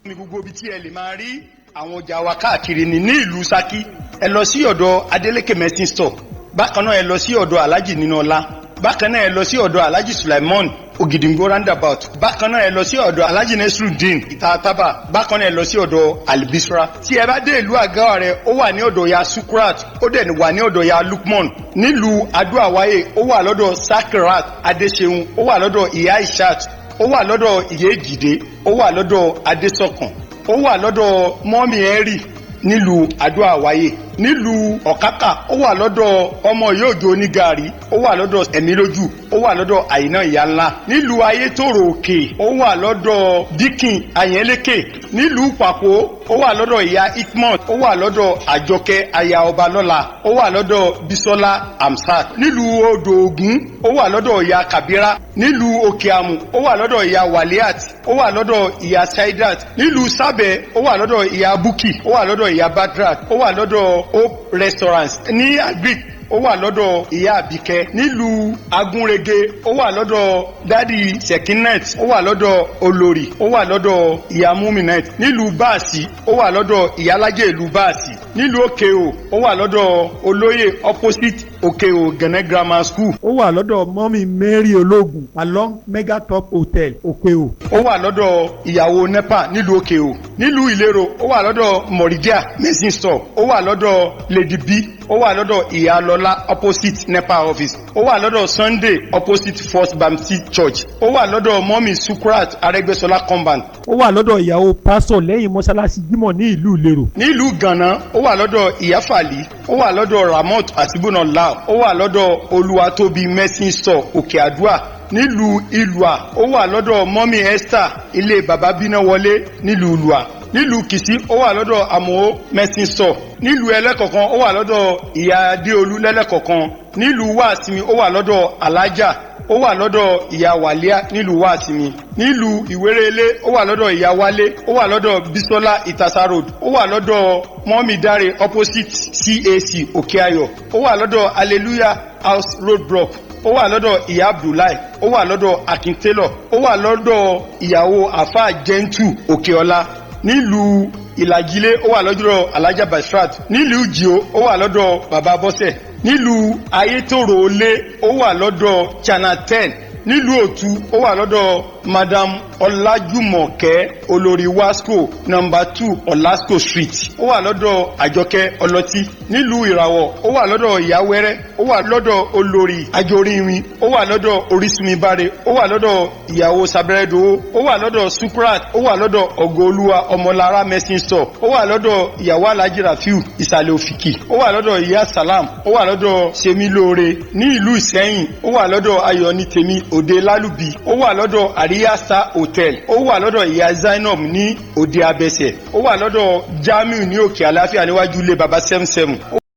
Ní gbogbo ibi tí ẹ lè máa rí àwọn ọjà wa káàkiri ní ìlú Ṣakí, ẹ lọ sí ọ̀dọ̀ Adeleke Medicine Store. Bákan náà, ẹ lọ sí ọ̀dọ̀ Alhaji Ninola. Bákan náà, ẹ lọ sí ọ̀dọ̀ Alhaji Sulaimon Ògìdìngbò roundabout. Bákan náà, ẹ lọ sí ọ̀dọ̀ Alhaji Nesrudeen Ìtaàtàbà. Bákan náà, ẹ lọ sí ọ̀dọ̀ Albisra. Tí ẹ bá dé ìlú Àgáwà rẹ, ó wà ní ọ̀dọ̀ ya Sukrat, ó dẹ̀ wà ní ọ̀dọ̀ ya Lukman. Nílùú Adó-Àwáyé, ó wà lọ́dọ̀ Sakirat Adéṣeun, ó wà lọ́dọ̀ Ìyá Ishat, ó wà lọ́dọ̀ Ìyá Èjìdé, ó wà lọ́dọ̀ Adésọkàn, ó wà lọ́dọ̀ Mọ́mí Ẹ̀rì nílùú Adó-Àwáyé. Nílùú Ọ̀kákà, ó wà lọ́dọ̀ ọmọ yóòjó onígàrí, ó wà lọ́dọ̀ Ẹ̀mí Lójú, ó wà lọ́dọ̀ Àyínà Ìyá Ńlá. Nílùú Ayétòrò Òkè, ó wà lọ́dọ̀ Díkìn Àyẹ́lékè. Nílùú Pàpó, ó wà lọ́dọ̀ Ìyá Ikmot, ó wà lọ́dọ̀ Àjọkẹ́ Aya Ọba Lọ́la, ó wà lọ́dọ̀ Bisola Amsat. Nílùú Odò Ògún, ó wà lọ́dọ̀ Ìyá Kabira. Nílùú Òkè Àmù, ó wà lọ́dọ̀ Ìyá Waliat, ó wà lọ́dọ̀ Ìyá Saidat. Nílùú Sábẹ̀, ó wà lọ́dọ̀ Ìyá Buki, ó wà lọ́dọ̀ Ìyá Badrat, ó wà lọ́dọ̀ Hope Restaurant ní Agric, ó wà lọ́dọ̀ Ìyá Àbíkẹ́. Nílùú Agúnrege, ó wà lọ́dọ̀ Dadi Sekinet, ó wà lọ́dọ̀ Olórí, ó wà lọ́dọ̀ Ìyá Muminet. Nílùú Báàsì, ó wà lọ́dọ̀ Ìyálájẹ ìlú Báàsì. Nílùú Òkèò, ó wà lọ́dọ̀ Olóyè opposite Òkèò Gẹ̀nẹ́ Grammar School. Ó wà lọ́dọ̀ Mọ́mí Mary Ológun along Megatop Hotel, Òkèò. Ó wà lọ́dọ̀ ìyàwó NEPA nílùú Òkèò. Nílùú Ìlérò, ó wà lọ́dọ̀ Mọ̀rídíà Medicine Store, ó wà lọ́dọ̀ Lady B, ó wà lọ́dọ̀ Ìyálọ́lá opposite NEPA office, ó wà lọ́dọ̀ Sunday opposite First Baptist Church, ó wà lọ́dọ̀ Mọ́mí Sukrat Arẹ́gbẹ́ṣọlá compound. Ó wà lọ́dọ̀ ìyàwó pásọ̀ lẹ́yìn mọ́ṣáláṣí Jímọ̀ ní ìlú Ìlérò. Nílùú Gànà, ó wà lọ́dọ̀ Ìyáfàlì, ó wà lọ́dọ̀ Ramot Àsìbùnà, ó wà lọ́dọ̀ Olúwatóbi Medicine Store, Òkè Àdúà. Nílùú Ìlúà, ó wà lọ́dọ̀ Mọ́mí Esther, ilé bàbá Bíná wọlé nílùú Ìlúà. Nílùú Kìsí, ó wà lọ́dọ̀ Àmọ́ Medicine Store. Nílùú Ẹlẹ́kọ̀kan, ó wà lọ́dọ̀ Ìyá Adéolú lẹ́lẹ́kọ̀kan. Nílùú Wàsímì, ó wà lọ́dọ̀ Alájà, ó wà lọ́dọ̀ Ìyá Wàlíà nílùú Wàsímì. Nílùú Ìwérelé, ó wà lọ́dọ̀ Ìyá Wálé, ó wà lọ́dọ̀ Bísọ́lá Ìtàsá Road, ó wà lọ́dọ̀ Mọ́mí Dáre opposite CAC Òkè Ayọ̀, ó wà lọ́dọ̀ Hallelujah House road block, ó wà lọ́dọ̀ Ìyá Abdullahi, ó wà lọ́dọ̀ Akin Taylor, ó wà lọ́dọ̀ ìyàwó Àfáà Gentle Òkèọlá. Nílùú Ìlàjilé, ó wà lọ́dọ̀ Alhaja Basrat. Nílùú Jio, ó wà lọ́dọ̀ Bàbá Bọ́sẹ̀. Nílùú Ayétòrò Olé, ó wà lọ́dọ̀ Channel 10. Nílùú Òtú, ó wà lọ́dọ̀ Madam Ọlájúmọ̀kẹ́ Olórí Wasco, number 2 Olasco Street, ó wà lọ́dọ̀ Àjọkẹ́ Ọlọ́tí. Nílùú Ìràwọ̀, ó wà lọ́dọ̀ Ìyáwẹ́rẹ́, ó wà lọ́dọ̀ Olórí Ajorírin, ó wà lọ́dọ̀ Orísunmibáre, ó wà lọ́dọ̀ ìyàwó Sabẹ́rẹ́dowó, ó wà lọ́dọ̀ Suprat, ó wà lọ́dọ̀ Ògoolúwa Ọmọlára Medicine Store, ó wà lọ́dọ̀ ìyàwó Alhaji Rafiu Ìsàlẹ̀ Òfìkì, ó wà lọ́dọ̀ Ìyá Salam, ó wà lọ́dọ̀ Semilóore. Ní ìlú Ìsẹ́yìn, ó wà lọ́dọ̀ Ayọ̀nítèmi Òde Lálùbí, ó wà lọ́dọ̀ Àríyá Star Hotel, ó wà lọ́dọ̀ Ìyá Zainab ní Òde Abẹ́sẹ̀, ó wà lọ́dọ̀ Jamiu ní Òkè Àláfíà níwájú ilé baba 77, ó